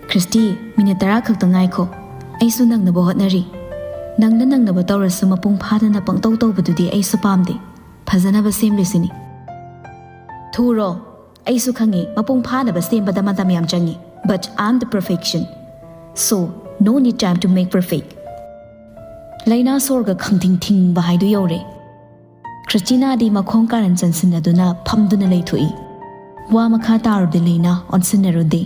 "ꯈ꯭ꯔꯤꯁꯇꯤ, ꯃꯤꯅꯤꯠ ꯇꯔꯥ ꯈꯛꯇ ꯉꯥꯏꯈꯣ꯫ ꯑꯩꯁꯨ ꯅꯪꯅꯕ ꯍꯣꯠꯅꯔꯤ꯫ ꯅꯪꯅ ꯅꯪꯅꯕ ꯇꯧꯔꯁꯨ ꯃꯄꯨꯡ ꯐꯥꯗꯅ ꯄꯪꯇꯧ ꯇꯧꯕꯗꯨꯗꯤ ꯑꯩꯁꯨ ꯄꯥꯝꯗꯦ꯫ ꯐꯖꯅꯕ ꯁꯦꯝꯂꯤꯁꯤꯅꯤ꯫" "ꯊꯨꯔꯣ꯫ ꯑꯩꯁꯨ ꯈꯪꯉꯤ, ꯃꯄꯨꯡ ꯐꯥꯅꯕ ꯁꯦꯝꯕꯗ ꯃꯇꯝ ꯌꯥꯝ ꯆꯪꯉꯤ꯫ But I'm the perfection. So, no need time to make perfect." ꯂꯩꯅꯥ ꯁꯣꯔꯒ ꯈꯪꯊꯤꯡ ꯊꯤꯡꯕ ꯍꯥꯏꯗꯨ ꯌꯧꯔꯦ꯫ ꯈ꯭ꯔꯤꯁꯇꯤꯅꯥꯗꯤ ꯃꯈꯣꯡ ꯀꯥꯔꯟ ꯆꯟꯁꯤꯟꯅꯗꯨꯅ ꯐꯝꯗꯨꯅ ꯂꯩꯊꯣꯛꯏ꯫ ꯋꯥ ꯃꯈꯥ ꯇꯥꯔꯨꯗꯦ ꯂꯩꯅꯥ, ꯑꯣꯟꯁꯤꯟꯅꯔꯨꯗꯦ꯫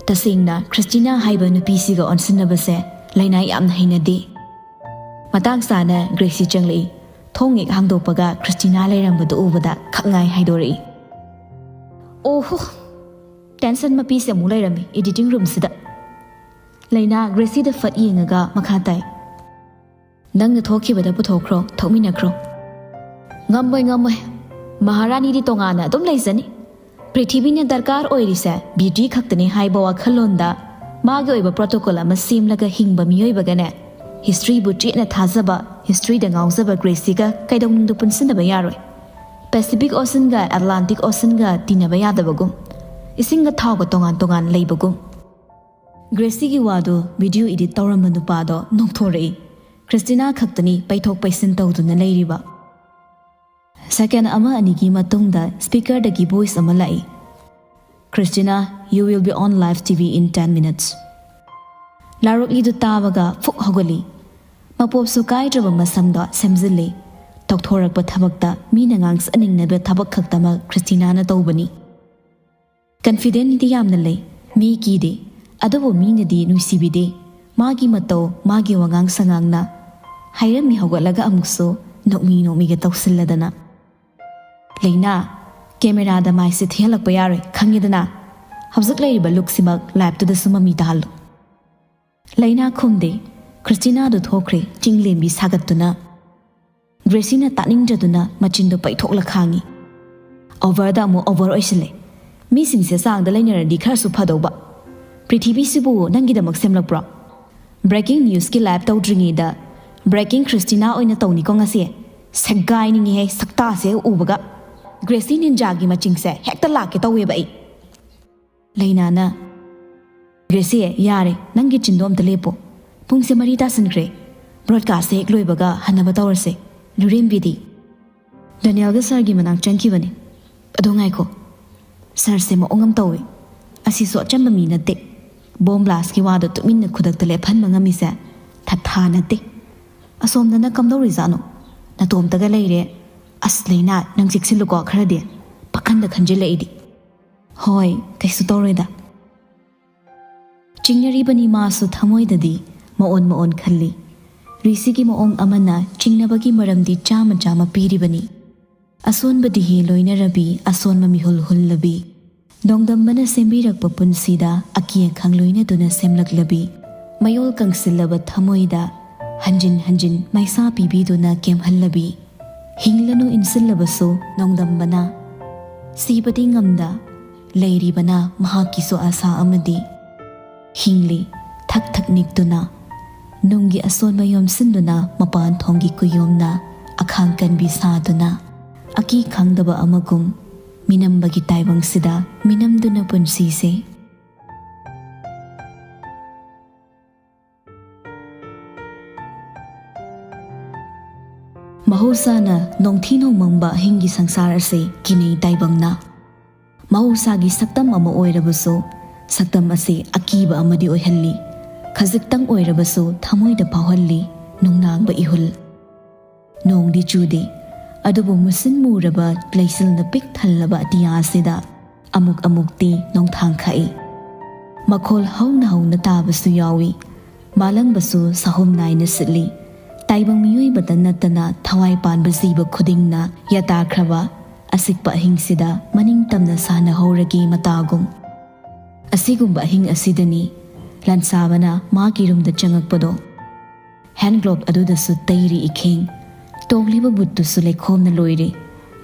ꯇꯁꯦꯡꯅ ꯈ꯭ꯔꯤꯁꯇꯤꯅꯥ ꯍꯥꯏꯕ ꯅꯨꯄꯤꯁꯤꯒ ꯑꯣꯟꯁꯤꯟꯅꯕꯁꯦ ꯂꯩꯅꯥ ꯌꯥꯝꯅ ꯍꯩꯅꯗꯦ꯫ ꯃꯇꯥꯡ ꯆꯥꯅ ꯒ꯭ꯔꯦꯁꯤ ꯆꯪꯂꯛꯏ꯫ ꯊꯣꯡ ꯍꯦꯛ ꯍꯥꯡꯗꯣꯛꯄꯒ ꯈ꯭ꯔꯤꯁꯇꯤꯅꯥ ꯂꯩꯔꯝꯕꯗꯨ ꯎꯕꯗ ꯈꯛꯉꯥꯏ ꯍꯥꯏꯗꯣꯔꯛꯏ꯫ "ꯑꯣꯍꯣ!" ꯇꯦꯟꯁꯟ ꯃꯄꯤꯁꯦ ꯑꯃꯨꯛ ꯂꯩꯔꯝꯃꯤ ꯏꯗꯤꯇꯤꯡ ꯔꯨꯝꯁꯤꯗ꯫ ꯂꯩꯅꯥ ꯒ꯭ꯔꯦꯁꯤꯗ ꯐꯠ ꯌꯦꯡꯉꯒ ꯃꯈꯥ ꯇꯥꯏ꯫ "ꯅꯪꯅ ꯊꯣꯛꯈꯤꯕꯗ ꯄꯨꯊꯣꯛꯈ꯭ꯔꯣ, ꯊꯣꯛꯃꯤꯟꯅꯈ꯭ꯔꯣ꯫" "ꯉꯝꯃꯣꯏ, ꯉꯝꯃꯣꯏ꯫ ꯃꯍꯥꯔꯥꯅꯤꯗꯤ ꯇꯣꯉꯥꯟꯅ ꯑꯗꯨꯝ ꯂꯩꯖꯅꯤ꯫ ꯄ꯭ꯔꯤꯊꯤꯕꯤꯅ ꯗꯔꯀꯥꯔ ꯑꯣꯏꯔꯤꯁꯦ ꯕ꯭ꯌꯨꯇꯤ ꯈꯛꯇꯅꯤ ꯍꯥꯏꯕ ꯋꯥꯈꯜꯂꯣꯟꯗ ꯃꯥꯒꯤ ꯑꯣꯏꯕ ꯄ꯭ꯔꯣꯇꯣꯀꯣꯜ ꯑꯃ ꯁꯦꯝꯂꯒ ꯍꯤꯡꯕ ꯃꯤꯑꯣꯏꯕꯒꯅꯦ, ꯍꯤꯁꯇ꯭ꯔꯤꯕꯨ ꯆꯦꯠꯅ ꯊꯥꯖꯕ, ꯍꯤꯁꯇ꯭ꯔꯤꯗ ꯉꯥꯎꯖꯕ ꯒ꯭ꯔꯦꯁꯤꯒ ꯀꯩꯗꯧꯅꯨꯡꯗ ꯄꯨꯟꯁꯤꯟꯅꯕ ꯌꯥꯔꯣꯏ꯫ ꯄꯦꯁꯤꯐꯤꯛ ꯑꯣꯁꯟꯒ ꯑꯦꯠꯂꯥꯟꯇꯤꯛ ꯑꯣꯁꯟꯒ ꯇꯤꯟꯅꯕ ꯌꯥꯗꯕꯒꯨꯝ, ꯏꯁꯤꯡꯒ ꯊꯥꯎꯒ ꯇꯣꯉꯥꯟ ꯇꯣꯉꯥꯟ ꯂꯩꯕꯒꯨꯝ꯫" ꯒ꯭ꯔꯦꯁꯤꯒꯤ ꯋꯥꯗꯨ ꯚꯤꯗꯤꯑꯣ ꯏꯗꯤꯠ ꯇꯧꯔꯝꯕ ꯅꯨꯄꯥꯗꯣ ꯅꯣꯛꯊꯣꯔꯛꯏ꯫ ꯈ꯭ꯔꯤꯁꯇꯤꯅꯥ ꯈꯛꯇꯅꯤ ꯄꯩꯊꯣꯛ ꯄꯩꯁꯤꯟ ꯇꯧꯗꯨꯅ ꯂꯩꯔꯤꯕ꯫ ꯁꯦꯀꯦꯟ ꯑꯃ ꯑꯅꯤꯒꯤ ꯃꯇꯨꯡꯗ ꯁ꯭ꯄꯤꯀꯔꯗꯒꯤ ꯚꯣꯏꯁ ꯑꯃ ꯂꯥꯛꯏ꯫ "Christina, you will be on live T V in ten minutes." ꯂꯥꯎꯔꯛꯂꯤꯗꯨ ꯇꯥꯕꯒ ꯐꯨꯛ ꯍꯧꯒꯠꯂꯤ꯫ ꯃꯄꯣꯞꯁꯨ ꯀꯥꯏꯗ꯭ꯔꯕ ꯃꯁꯝꯗꯣ ꯁꯦꯝꯖꯤꯜꯂꯤ꯫ ꯇꯧꯊꯣꯔꯛꯄ ꯊꯕꯛꯇ ꯃꯤꯅ ꯉꯥꯡꯁꯠꯅꯅꯤꯡꯅꯕ ꯊꯕꯛ ꯈꯛꯇꯃꯛ ꯈ꯭ꯔꯤꯁꯇꯤꯅꯥꯅ ꯇꯧꯕꯅꯤ꯫ ꯀꯟꯐꯤꯗꯦꯟꯗꯤ ꯌꯥꯝꯅ ꯂꯩ, ꯃꯤ ꯀꯤꯗꯦ, ꯑꯗꯨꯕꯨ ꯃꯤꯅꯗꯤ ꯅꯨꯡꯁꯤꯕꯤꯗꯦ꯫ ꯃꯥꯒꯤ ꯃꯇꯧ, ꯃꯥꯒꯤ ꯋꯥꯉꯥꯡ ꯁꯉꯥꯡꯅ꯫ ꯍꯥꯏꯔꯝꯃꯤ ꯍꯧꯒꯠꯂꯒ ꯑꯃꯨꯛꯁꯨ ꯅꯣꯛꯃꯤ ꯅꯣꯛꯃꯤꯒ ꯇꯧꯁꯤꯜꯂꯗꯅ꯫ "ꯂꯩꯅꯥ, ꯀꯦꯃꯦꯔꯥꯗ ꯃꯥꯏꯁꯦ ꯊꯤꯍꯜꯂꯛꯄ ꯌꯥꯔꯣꯏ, ꯈꯪꯉꯦꯗꯅ? ꯍꯧꯖꯤꯛ ꯂꯩꯔꯤꯕ ꯂꯨꯛꯁꯤꯃꯛ ꯂꯥꯏꯞꯇꯨꯗꯁꯨ ꯃꯃꯤ ꯇꯥꯍꯜꯂꯨ"꯫ ꯂꯩꯅꯥ ꯈꯨꯝꯗꯦ꯫ ꯈ꯭ꯔꯤꯁꯇꯤꯅꯥꯗꯨ ꯊꯣꯛꯈ꯭ꯔꯦ, ꯆꯤꯡꯂꯦꯝꯕꯤ ꯁꯥꯒꯠꯇꯨꯅ꯫ ꯒ꯭ꯔꯦꯁꯤꯅ ꯇꯥꯅꯤꯡꯗ꯭ꯔꯗꯨꯅ ꯃꯆꯤꯟꯗꯨ ꯄꯩꯊꯣꯛꯂ ꯈꯥꯡꯉꯤ꯫ ꯑꯣꯚꯔꯗ ꯑꯃꯨꯛ ꯑꯣꯚꯔ ꯑꯣꯏꯁꯤꯜꯂꯦ꯫ ꯃꯤꯁꯤꯡꯁꯦ ꯆꯥꯡꯗ ꯂꯩꯅꯔꯗꯤ ꯈꯔꯁꯨ ꯐꯗꯧꯕ꯫ ꯄ꯭ꯔꯤꯊꯤꯕꯤꯁꯤꯕꯨ ꯅꯪꯒꯤꯗꯃꯛ ꯁꯦꯝꯂꯛꯄ꯭ꯔꯣ? ꯕ꯭ꯔꯦꯀꯤꯡ ꯅ꯭ꯌꯨꯁꯀꯤ ꯂꯥꯏꯚ ꯇꯧꯗ꯭ꯔꯤꯉꯩꯗ ꯕ꯭ꯔꯦꯀꯤꯡ ꯈ꯭ꯔꯤꯁꯇꯤꯅꯥ ꯑꯣꯏꯅ ꯇꯧꯅꯤꯀꯣ ꯉꯁꯤ꯫ ꯁꯦꯒꯥꯏꯅꯤꯡꯉꯤꯍꯦ ꯁꯛꯇꯥꯁꯦ ꯎꯕꯒ꯫ ꯒ꯭ꯔꯦꯁꯤ ꯅꯤꯟꯖꯥꯒꯤ ꯃꯆꯤꯡꯁꯦ ꯍꯦꯛꯇ ꯂꯥꯛꯀꯦ ꯇꯧꯋꯦꯕ ꯑꯩ꯫ ꯂꯩꯅꯥꯅ, "ꯒ꯭ꯔꯦꯁꯤ, ꯌꯥꯔꯦ, ꯅꯪꯒꯤ ꯆꯤꯟꯗꯣ ꯑꯝꯇ ꯂꯦꯞꯄꯣ꯫ ꯄꯨꯡꯁꯦ ꯃꯔꯤ ꯇꯥꯁꯤꯟꯈ꯭ꯔꯦ꯫ ꯕ꯭ꯔꯣꯗꯀꯥꯁꯁꯦ ꯍꯦꯛ ꯂꯣꯏꯕꯒ ꯍꯟꯅꯕ ꯇꯧꯔꯁꯦ꯫ ꯂꯨꯔꯦꯝꯕꯤꯗꯤ?" "ꯗꯦꯅꯤꯌꯦꯜꯒ ꯁꯥꯔꯒꯤ ꯃꯅꯥꯛ ꯆꯪꯈꯤꯕꯅꯦ꯫ ꯑꯗꯣ ꯉꯥꯏꯈꯣ, ꯁꯥꯔꯁꯦ ꯃꯑꯣꯡ ꯑꯃ ꯇꯧꯋꯦ꯫ ꯑꯁꯤꯁꯨ ꯑꯆꯝꯕ ꯃꯤ ꯅꯠꯇꯦ꯫ ꯕꯣꯝ ꯕ꯭ꯂꯥꯁꯀꯤ ꯋꯥꯗꯣ ꯇꯨꯃꯤꯟꯅ ꯈꯨꯗꯛꯇ ꯂꯦꯞꯍꯟꯕ ꯉꯝꯃꯤꯁꯦ ꯊꯥ ꯊꯥ ꯅꯠꯇꯦ꯫ ꯑꯁꯣꯝꯗꯅ ꯀꯝꯗꯧꯔꯤꯖꯥꯠꯅꯣ? ꯅꯇꯣꯝꯇꯒ ꯂꯩꯔꯦ꯫ ꯑꯁ ꯂꯩꯅꯥ, ꯅꯪ ꯆꯦꯛꯁꯤꯜꯂꯨꯀꯣ ꯈꯔꯗꯤ꯫ ꯄꯥꯈꯟꯗ ꯈꯟꯖꯤꯜꯂꯛꯏꯗꯤ"꯫ "ꯍꯣꯏ, ꯀꯩꯁꯨ ꯇꯧꯔꯣꯏꯗ"꯫ ꯆꯤꯡꯅꯔꯤꯕꯅꯤ ꯃꯥꯁꯨ ꯊꯃꯣꯏꯗꯗꯤ ꯃꯑꯣꯟ ꯃꯑꯣꯟ ꯈꯜꯂꯤ꯫ ꯔꯤꯁꯤꯒꯤ ꯃꯑꯣꯡ ꯑꯃꯅ ꯆꯤꯡꯅꯕꯒꯤ ꯃꯔꯝꯗꯤ ꯆꯥꯝꯃ ꯆꯥꯝꯃ ꯄꯤꯔꯤꯕꯅꯤ꯫ ꯑꯁꯣꯟꯕꯗꯤ ꯍꯦ ꯂꯣꯏꯅꯔꯕꯤ, ꯑꯁꯣꯟꯕ ꯃꯤꯍꯨꯜ ꯍꯨꯜꯂꯕꯤ꯫ ꯅꯣꯡꯗꯝꯕꯅ ꯁꯦꯝꯕꯤꯔꯛꯄ ꯄꯨꯟꯁꯤꯗ ꯑꯀꯤ ꯑꯈꯪ ꯂꯣꯏꯅꯗꯨꯅ ꯁꯦꯝꯂꯛꯂꯕꯤ꯫ ꯃꯌꯣꯜ ꯀꯪꯁꯤꯜꯂꯕ ꯊꯃꯣꯏꯗ ꯍꯟꯖꯤꯟ ꯍꯟꯖꯤꯟ ꯃꯩꯁꯥ ꯄꯤꯕꯤꯗꯨꯅ ꯀꯦꯝꯍꯜꯂꯕꯤ꯫ ꯍꯤꯡꯂꯅꯨ ꯏꯟꯁꯤꯜꯂꯕꯁꯨ ꯅꯣꯡꯗꯝꯕꯅ ꯁꯤꯕꯗꯤ ꯉꯝꯗ ꯂꯩꯔꯤꯕꯅ ꯃꯍꯥꯛꯀꯤꯁꯨ ꯑꯥꯁꯥ ꯑꯃꯗꯤ꯫ ꯍꯤꯡꯂꯤ ꯊꯛ ꯊꯛ ꯅꯤꯛꯇꯨꯅ, ꯅꯨꯡꯒꯤ ꯑꯁꯣꯟꯕ ꯌꯣꯝꯁꯤꯟꯗꯨꯅ, ꯃꯄꯥꯟ ꯊꯣꯡꯒꯤ ꯀꯨꯌꯣꯝꯅ ꯑꯈꯥꯡ ꯀꯟꯕꯤ ꯁꯥꯗꯨꯅ, ꯑꯀꯤ ꯈꯪꯗꯕ ꯑꯃꯒꯨꯝ ꯃꯤꯅꯝꯕꯒꯤ ꯇꯥꯏꯕꯪꯁꯤꯗ ꯃꯤꯅꯝꯗꯨꯅ ꯄꯨꯟꯁꯤꯁꯦ꯫ ꯃꯍꯧꯁꯥꯅ ꯅꯣꯡꯊꯤ ꯅꯣꯡꯃꯪꯕ ꯑꯍꯤꯡꯒꯤ ꯁꯪꯁꯥꯔ ꯑꯁꯤ ꯀꯤꯅꯩ ꯇꯥꯏꯕꯪꯅ꯫ ꯃꯍꯧꯁꯥꯒꯤ ꯁꯛꯇꯝ ꯑꯃ ꯑꯣꯏꯔꯕꯁꯨ, ꯁꯛꯇꯝ ꯑꯁꯤ ꯑꯀꯤꯕ ꯑꯃꯗꯤ ꯑꯣꯏꯍꯜꯂꯤ꯫ ꯈꯖꯤꯛꯇꯪ ꯑꯣꯏꯔꯕꯁꯨ ꯊꯃꯣꯏꯗ ꯐꯥꯎꯍꯜꯂꯤ ꯅꯨꯡꯅꯥꯡꯕ ꯏꯍꯨꯜ꯫ ꯅꯣꯡꯗꯤ ꯆꯨꯗꯦ, ꯑꯗꯨꯕꯨ ꯃꯨꯁꯤꯟ ꯃꯨꯔꯕ ꯂꯩꯆꯤꯜꯅ ꯄꯤꯛ ꯊꯜꯂꯕ ꯑꯇꯤꯌꯥ ꯑꯁꯤꯗ ꯑꯃꯨꯛ ꯑꯃꯨꯛꯇꯤ ꯅꯣꯡꯊꯥꯡ ꯈꯥꯛꯏ꯫ ꯃꯈꯣꯜ ꯍꯧꯅ ꯍꯧꯅ ꯇꯥꯕꯁꯨ ꯌꯥꯎꯏ꯫ ꯃꯥꯂꯪꯕꯁꯨ ꯁꯥꯍꯨꯝ ꯅꯥꯏꯅ ꯁꯤꯠꯂꯤ꯫ ꯇꯥꯏꯕꯪ ꯃꯤꯑꯣꯏꯕꯗ ꯅꯠꯇꯅ ꯊꯋꯥꯏ ꯄꯥꯟꯕ ꯖꯤꯕ ꯈꯨꯗꯤꯡꯅ ꯌꯥꯇꯥꯈ꯭ꯔꯕ ꯑꯁꯤꯛꯄ ꯑꯍꯤꯡꯁꯤꯗ ꯃꯅꯤꯡ ꯇꯝꯅ ꯁꯥꯟꯅꯍꯧꯔꯒꯦ ꯃꯇꯥꯒꯨꯝ꯫ ꯑꯁꯤꯒꯨꯝꯕ ꯑꯍꯤꯡ ꯑꯁꯤꯗꯅꯤ ꯂꯟꯁꯥꯕꯅ ꯃꯥꯒꯤ ꯔꯨꯝꯗ ꯆꯪꯉꯛꯄꯗꯣ꯫ ꯍꯦꯟ ꯒ꯭ꯂꯣꯚ ꯑꯗꯨꯗꯁꯨ ꯇꯩꯔꯤ ꯏꯈꯦꯡ꯫ ꯇꯣꯡꯂꯤꯕ ꯕꯨꯠꯇꯨꯁꯨ ꯂꯩꯈꯣꯝꯅ ꯂꯣꯏꯔꯦ꯫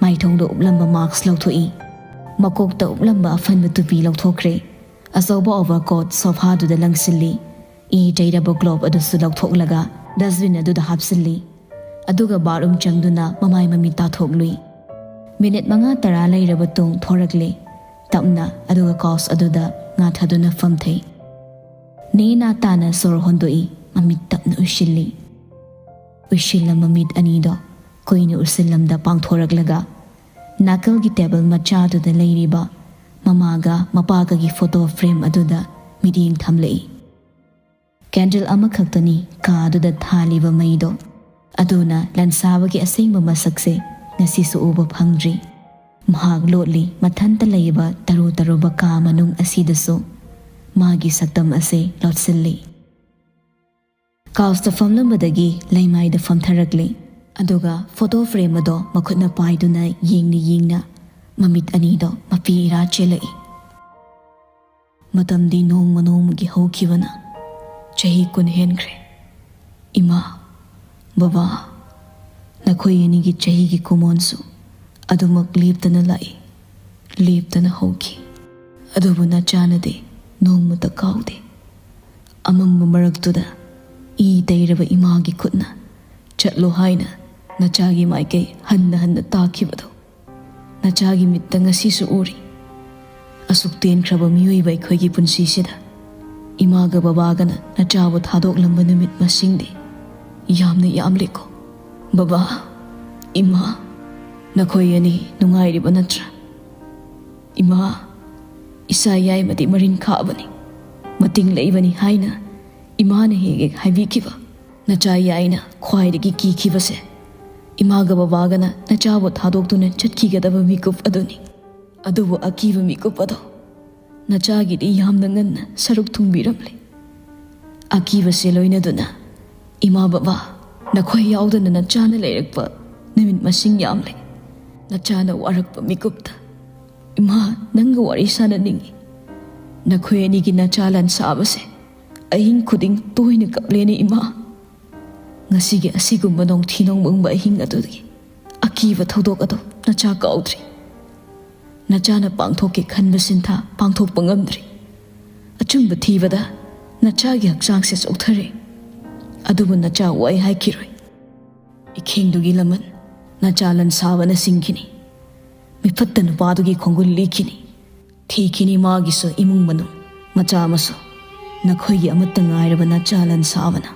ꯃꯥꯏꯊꯣꯡꯗ ꯎꯞꯂꯝꯕ ꯃꯥꯛꯁ ꯂꯧꯊꯣꯛꯏ꯫ ꯃꯀꯣꯛꯇ ꯎꯞꯂꯝꯕ ꯑꯐꯟꯕ ꯇꯨꯄꯤ ꯂꯧꯊꯣꯛꯈ꯭ꯔꯦ꯫ ꯑꯆꯧꯕ ꯑꯣꯚꯔꯀꯣꯠ ꯁꯣꯐꯥꯗꯨꯗ ꯂꯪꯁꯤꯜꯂꯤ꯫ ꯏ ꯇꯩꯔꯕ ꯒ꯭ꯂꯣꯚ ꯑꯗꯨꯁꯨ ꯂꯧꯊꯣꯛꯂꯒ ꯗꯁꯕꯤꯟ ꯑꯗꯨꯗ ꯍꯥꯞꯆꯤꯜꯂꯤ꯫ ꯑꯗꯨꯒ ꯕꯥꯠꯔꯨꯝ ꯆꯪꯗꯨꯅ ꯃꯃꯥꯏ ꯃꯃꯤꯠ ꯇꯥꯊꯣꯛꯂꯨꯏ꯫ ꯃꯤꯅꯤꯠ ꯃꯉꯥ ꯇꯔꯥ ꯂꯩꯔꯕ ꯇꯨꯡ ꯊꯣꯔꯛꯂꯦ꯫ ꯇꯞꯅ ꯑꯗꯨꯒ ꯀꯥꯎꯆ ꯑꯗꯨꯗ ꯉꯥꯊꯗꯨꯅ ꯐꯝꯊꯩ꯫ ꯅꯦꯅꯥ ꯇꯥꯅ ꯁꯣꯔ ꯍꯣꯟꯗꯣꯛꯏ, ꯃꯃꯤꯠ ꯇꯞꯅ ꯎꯏꯁꯤꯜꯂꯤ꯫ ꯎꯏꯁꯤꯜꯂ ꯃꯃꯤꯠ ꯑꯅꯤꯗꯣ ꯀꯨꯏꯅ ꯎꯏꯁꯤꯜꯂꯝꯗ ꯄꯥꯡꯊꯣꯔꯛꯂꯒ ꯅꯥꯀꯜꯒꯤ ꯇꯦꯕꯜ ꯃꯆꯥꯗꯨꯗ ꯂꯩꯔꯤꯕ ꯃꯃꯥꯒ ꯃꯄꯥꯒꯒꯤ ꯐꯣꯇꯣ ꯐ꯭ꯔꯦꯝ ꯑꯗꯨꯗ ꯃꯤꯠꯌꯦꯡ ꯊꯝꯂꯛꯏ꯫ ꯀꯦꯟꯗꯜ ꯑꯃꯈꯛꯇꯅꯤ ꯀꯥ ꯑꯗꯨꯗ ꯊꯥꯜꯂꯤꯕ ꯃꯩꯗꯣ꯫ ꯑꯗꯨꯅ ꯂꯟꯁꯥꯕꯒꯤ ꯑꯁꯦꯡꯕ ꯃꯁꯛꯁꯦ ꯉꯁꯤꯁꯨ ꯎꯕ ꯐꯪꯗ꯭ꯔꯤ꯫ ꯃꯍꯥꯛ ꯂꯣꯠꯂꯤ ꯃꯊꯟꯇ ꯂꯩꯕ ꯇꯔꯨ ꯇꯔꯨꯕ ꯀꯥ ꯃꯅꯨꯡ ꯑꯁꯤꯗꯁꯨ ꯃꯥꯒꯤ ꯁꯛꯇꯝ ꯑꯁꯦ ꯂꯣꯠꯁꯤꯜꯂꯤ꯫ ꯀꯥꯎꯆꯇ ꯐꯝꯂꯝꯕꯗꯒꯤ ꯂꯩꯃꯥꯏꯗ ꯐꯝꯊꯔꯛꯂꯤ꯫ ꯑꯗꯨꯒ ꯐꯣꯇꯣ ꯐ꯭ꯔꯦꯝ ꯑꯗꯣ ꯃꯈꯨꯠꯅ ꯄꯥꯏꯗꯨꯅ ꯌꯦꯡꯅ ꯌꯦꯡꯅ ꯃꯃꯤꯠ ꯑꯅꯤꯗꯣ ꯃꯄꯤ ꯏꯔꯥ ꯆꯦꯜꯂꯛꯏ꯫ ꯃꯇꯝꯗꯤ ꯅꯣꯡꯃ ꯅꯣꯡꯃꯒꯤ ꯍꯧꯈꯤꯕꯅ ꯆꯍꯤ ꯀꯨꯟ ꯍꯦꯟꯈ꯭ꯔꯦ꯫ ꯏꯃꯥ, ꯕꯕꯥ, ꯅꯈꯣꯏ ꯑꯅꯤꯒꯤ ꯆꯍꯤꯒꯤ ꯈꯨꯃꯣꯟꯁꯨ ꯑꯗꯨꯃꯛ ꯂꯦꯞꯇꯅ ꯂꯥꯛꯏ, ꯂꯦꯞꯇꯅ ꯍꯧꯈꯤ꯫ ꯑꯗꯨꯕꯨ ꯅꯆꯥꯅꯗꯤ ꯅꯣꯡꯃꯇ ꯀꯥꯎꯗꯦ꯫ ꯑꯃꯝꯕ ꯃꯔꯛꯇꯨꯗ ꯏ ꯇꯩꯔꯕ ꯏꯃꯥꯒꯤ ꯈꯨꯠꯅ ꯆꯠꯂꯣ ꯍꯥꯏꯅ ꯅꯆꯥꯒꯤ ꯃꯥꯏꯀꯩ ꯍꯟꯅ ꯍꯟꯅ ꯇꯥꯛꯈꯤꯕꯗꯨ ꯅꯆꯥꯒꯤ ꯃꯤꯠꯇ ꯉꯁꯤꯁꯨ ꯎꯔꯤ꯫ ꯑꯁꯨꯛ ꯇꯦꯟꯈ꯭ꯔꯕ ꯃꯤꯑꯣꯏꯕ ꯑꯩꯈꯣꯏꯒꯤ ꯄꯨꯟꯁꯤꯁꯤꯗ ꯏꯃꯥꯒ ꯕꯕꯥꯒꯅ ꯅꯆꯥꯕꯨ ꯊꯥꯗꯣꯛꯂꯝꯕ ꯅꯨꯃꯤꯠ ꯃꯁꯤꯡꯗꯤ ꯌꯥꯝꯅ ꯌꯥꯝꯂꯦꯀꯣ꯫ ꯕꯕꯥ, ꯏꯃꯥ, ꯅꯈꯣꯏ ꯑꯅꯤ ꯅꯨꯡꯉꯥꯏꯔꯤꯕ ꯅꯠꯇ꯭ꯔꯥ? ꯏꯃꯥ, ꯏꯆꯥ ꯌꯥꯏꯃꯗꯤ ꯃꯔꯤꯟ ꯈꯥꯕꯅꯤ, ꯃꯇꯤꯡ ꯂꯩꯕꯅꯤ ꯍꯥꯏꯅ ꯏꯃꯥꯅ ꯍꯦꯛ ꯍꯦꯛ ꯍꯥꯏꯕꯤꯈꯤꯕ꯫ ꯅꯆꯥ ꯌꯥꯏꯅ ꯈ꯭ꯋꯥꯏꯗꯒꯤ ꯀꯤꯈꯤꯕꯁꯦ ꯏꯃꯥꯒ ꯕꯕꯥꯒꯅ ꯅꯆꯥꯕꯨ ꯊꯥꯗꯣꯛꯇꯨꯅ ꯆꯠꯈꯤꯒꯗꯕ ꯃꯤꯀꯨꯞ ꯑꯗꯨꯅꯤ꯫ ꯑꯗꯨꯕꯨ ꯑꯀꯤꯕ ꯃꯤꯀꯨꯞ ꯑꯗꯣ ꯅꯆꯥꯒꯤꯗꯤ ꯌꯥꯝꯅ ꯉꯟꯅ ꯁꯔꯨꯛ ꯊꯨꯡꯕꯤꯔꯝꯂꯦ꯫ ꯑꯀꯤꯕꯁꯦ ꯂꯣꯏꯅꯗꯨꯅ, "ꯏꯃꯥ ꯕꯕꯥ, ꯅꯈꯣꯏ ꯌꯥꯎꯗꯅ ꯅꯆꯥꯅ ꯂꯩꯔꯛꯄ ꯅꯨꯃꯤꯠ ꯃꯁꯤꯡ ꯌꯥꯝꯂꯦ꯫ ꯅꯆꯥꯅ ꯋꯥꯔꯛꯄ ꯃꯤꯀꯨꯞꯇ ꯏꯃꯥ ꯅꯪꯒ ꯋꯥꯔꯤ ꯁꯥꯟꯅꯅꯤꯡꯏ꯫ ꯅꯈꯣꯏ ꯑꯅꯤꯒꯤ ꯅꯆꯥ ꯂꯟ ꯁꯥꯕꯁꯦ ꯑꯍꯤꯡ ꯈꯨꯗꯤꯡ ꯇꯣꯏꯅ ꯀꯞꯂꯦꯅꯦ ꯏꯃꯥ꯫ ꯉꯁꯤꯒꯤ ꯑꯁꯤꯒꯨꯝꯕ ꯅꯣꯡꯊꯤ ꯅꯣꯡꯃꯪꯕ ꯑꯍꯤꯡ ꯑꯗꯨꯒꯤ ꯑꯀꯤꯕ ꯊꯧꯗꯣꯛ ꯑꯗꯨ ꯅꯆꯥ ꯀꯥꯎꯗ꯭ꯔꯤ꯫ ꯅꯆꯥꯅ ꯄꯥꯡꯊꯣꯛꯀꯦ ꯈꯟꯕ ꯁꯤꯟꯊꯥ ꯄꯥꯡꯊꯣꯛꯄ ꯉꯝꯗ꯭ꯔꯤ꯫ ꯑꯆꯨꯝꯕ ꯊꯤꯕꯗ ꯅꯆꯥꯒꯤ ꯍꯛꯆꯥꯡꯁꯦ ꯆꯣꯛꯊꯔꯦ꯫ ꯑꯗꯨꯕꯨ ꯅꯆꯥ ꯋꯥꯏ ꯍꯥꯏꯈꯤꯔꯣꯏ꯫ ꯏꯈꯦꯡꯗꯨꯒꯤ ꯂꯃꯟ ꯅꯆꯥ ꯂꯟ ꯁꯥꯕꯅ ꯁꯤꯡꯈꯤꯅꯤ꯫ ꯃꯤꯐꯠꯇ ꯅꯨꯄꯥꯗꯨꯒꯤ ꯈꯣꯡꯒꯨꯜ ꯂꯤꯈꯤꯅꯤ꯫ ꯊꯤꯈꯤꯅꯤ ꯃꯥꯒꯤꯁꯨ ꯏꯃꯨꯡ ꯃꯅꯨꯡ, ꯃꯆꯥ ꯃꯁꯨ꯫ ꯅꯈꯣꯏꯒꯤ ꯑꯃꯠꯇ ꯉꯥꯏꯔꯕ ꯅꯆꯥ ꯂꯟ ꯁꯥꯕꯅ